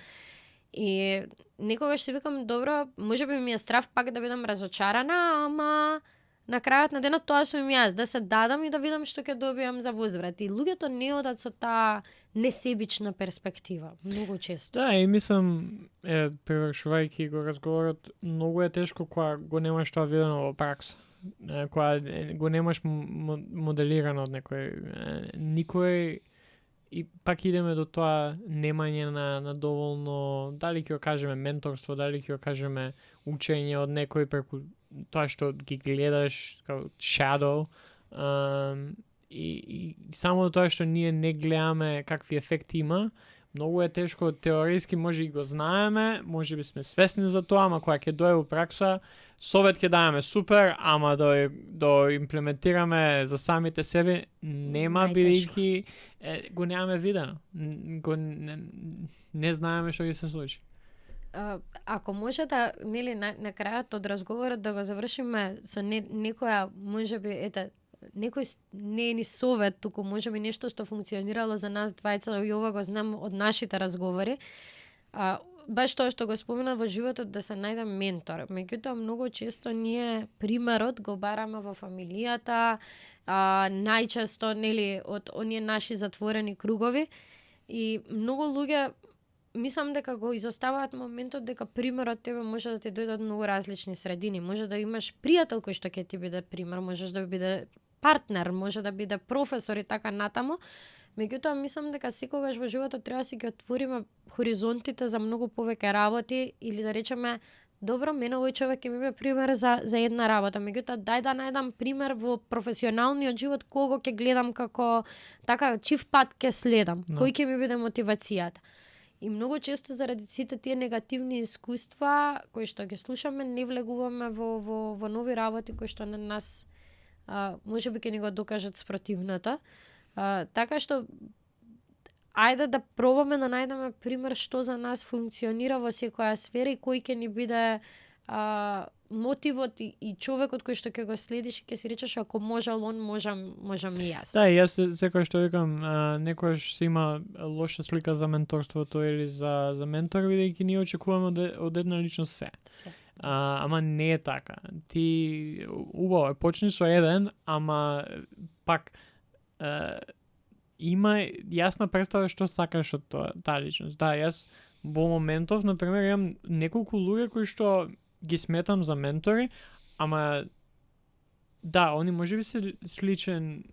Speaker 1: И некогаш си викам, добро, можеби ми е страв пак да бидам разочарана, ама на крајот на денот тоа сум јас, да се дадам и да видам што ќе добиам за возврат. И луѓето не одат со таа несебична перспектива, многу често.
Speaker 2: Да, и мислам, превршувајќи го разговорот, многу е тешко кога го немаш тоа видено во пракса. Кога го немаш моделирано од никој и пак идеме до тоа немање на доволно, дали ќе го кажеме менторство, дали ќе го кажеме учење од некој преку тоа што ги гледаш како shadow, и само тоа што ние не гледаме какви ефекти има, многу е тешко, теоријски може и го знаеме, може би сме свесни за тоа, ама кога ќе дое во пракса, совет ќе даваме супер, ама да имплементираме за самите себе нема, бидејќи го немаме видено. Не знаеме што ќе се случи.
Speaker 1: Ако може да, нели, на крајот од разговорот да го завршиме со некоја, можеби, некој не е ни совет, туку можеби нешто што функционирало за нас двајца и ова го знам од нашите разговори. Баш тоа што го спомена во животот да се најде ментор. Меѓутоа многу често ние примерот го бараме во фамилијата, најчесто нели од оние наши затворени кругови и многу луѓе мислам дека го изоставаат моментот дека примерот тебе може да ти дојде од многу различни средини. Може да имаш пријател кој што ќе ти биде пример, можеш да биде партнер, може да биде професор и така натаму. Меѓутоа, мислам дека секогаш во животот треба да си ги отвориме хоризонтите за многу повеќе работи или да речеме, добро, мене овој човек ќе ми биде пример за една работа. Меѓутоа, дај да најдам пример во професионалниот живот кого ќе гледам како така чив пат ќе следам, кој ќе ми биде мотивацијата. И многу често заради сите тие негативни искуства кои што ги слушаме, не влегуваме во нови работи кои што на нас можеби ќе ни го докажат спротивното. Така што ајде да пробаме да најдеме пример што за нас функционира во секоја сфера и кој ќе ни биде мотивот и човекот кој што ќе го следиш и ќе си речеш ако можел он, можам и јас.
Speaker 2: Да, јас секој што викам, некојаш се има лоша слика за менторството или за ментор, бидејќи ние очекуваме од една личност се. Ама не е така. Ти убаво почни со еден, ама пак има јасна представа што сакаш од таа личност. Да, јас во моментов, например, имам неколку луѓе кои што ги сметам за ментори, ама да, они може би се сличен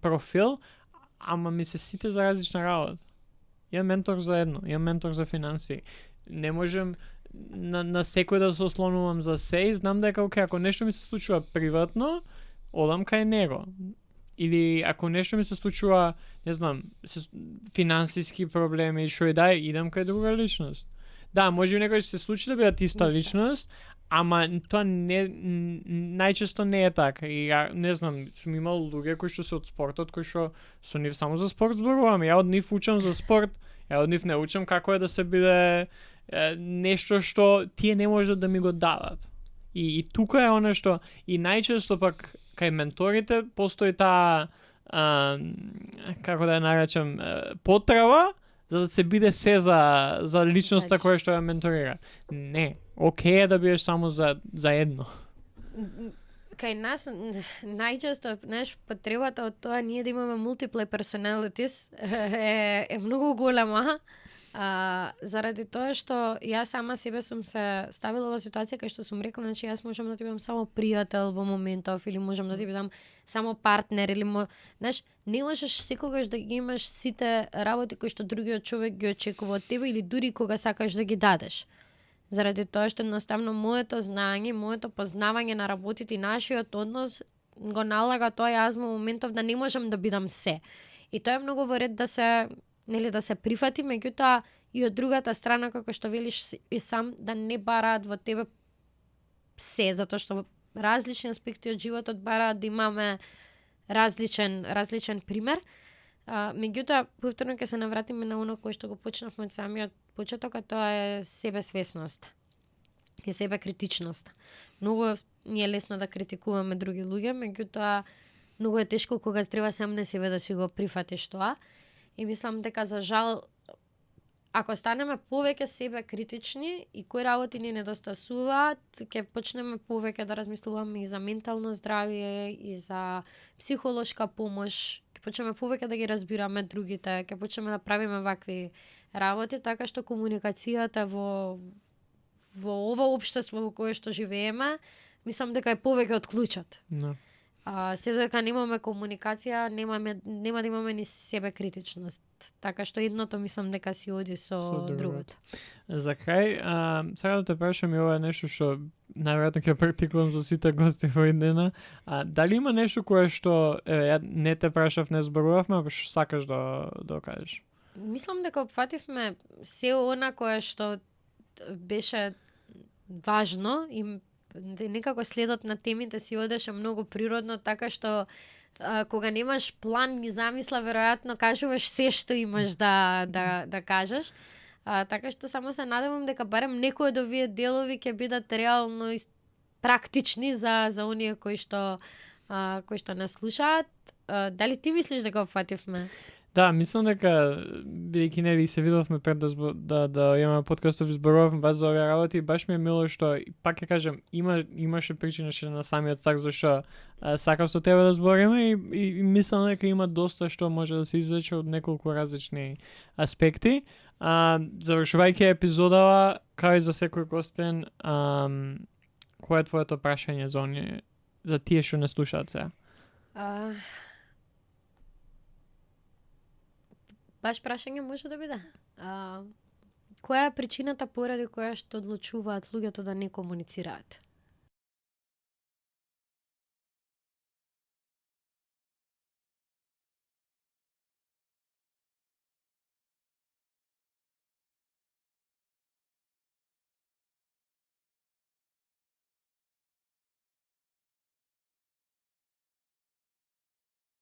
Speaker 2: профил, ама ми се сите за различна работа. Имам ментор за едно, имам ментор за финансии. Не можем на секој да се ослонувам за се и знам дека ако нешто ми се случува приватно, одам кај него. Или ако нешто ми се случува, не знам, финансиски проблеми, што и да, идам кај друга личност. Да, може некој се случи да бидат иста личност, ама тоа не најчесто не е така. И не знам, сум имал луѓе кои што се од спортот, кои што со нив само за спорт зборувам. Ја од нив учам за спорт, ја од нив не учам како е да се биде нешто што тие не можат да ми го дадат. И тука е оно што и најчесто пак кај менторите постои таа како да ја наречам потреба за да се биде се за личноста која што ја менторира. Не, окей е да бидеш само за едно.
Speaker 1: Кај нас најчесто, знаеш, потребата од тоа ние да имаме multiple personalities е многу голема. Заради тоа што јас сама себе сум се ставила во ситуација кај што сум рекла, значи јас можам да ти бидам само пријател во моментов или можам да ти бидам само партнер или знаеш, не можеш секогаш да ги имаш сите работи кои што другиот човек ги очекува од тебе или дури кога сакаш да ги дадеш. Заради тоа што едноставно моето знаење, моето познавање на работите и нашиот однос го налага тоа јас во моментов да не можам да бидам се. И тоа е многу во ред да се да се прифати, меѓутоа и од другата страна, како што велиш и сам, да не бараат во тебе се, затоа што различни аспекти од животот бараат да имаме различен пример. Меѓутоа, повторно ќе се навратиме на оно кое што го почнавме од самиот почеток, а тоа е себесвесност и себекритичност. Многу ни е лесно да критикуваме други луѓе, меѓутоа многу е тешко кога треба сам на себе да си го прифатиш тоа. И мислам дека за жал, ако станеме повеќе себе критични и кои работи ни недостасуваат, ќе почнеме повеќе да размислуваме и за ментално здравје и за психолошка помош, ќе почнеме повеќе да ги разбираме другите, ќе почнеме да правиме вакви работи, така што комуникацијата во ова општество во кое што живееме, мислам дека е повеќе од клучот.
Speaker 2: No.
Speaker 1: Се додека немаме комуникација, нема да имаме ни себе критичност. Така што едното мислам дека си оди со другото.
Speaker 2: За крај, сега да те прашам и ова е нешто што најверојатно ќе практикувам за сите гости во дена. Дали има нешто кое што ја не те прашав, не зборувавме, ако што сакаш да кажеш?
Speaker 1: Мислам дека опфативме се она кое што беше важно и некако следот на темите си одеше многу природно, така што кога немаш план ни замисла, веројатно кажуваш се што имаш да кажеш. Така што само се надевам дека барем некои од овие делови ќе бидат реално практични за оние кои што не слушаат. Дали ти мислиш дека опфативме?
Speaker 2: Да, мислам дека бидејќи нели се видовме пред да имаме подкастов, изборувавме баш за овие работи и баш ми е мило што пак ќе кажам имаше причина што на самиот старт зашто сакав со тебе да збориме и мислам дека има доста што може да се извлече од неколку различни аспекти. Завршувајќи епизодава, кај за секој гостен, кој е твоето прашање за тие што не слушаат сега?
Speaker 1: Баш прашање може да биде. Која е причината поради која што одлучуваат луѓето да не комуницираат?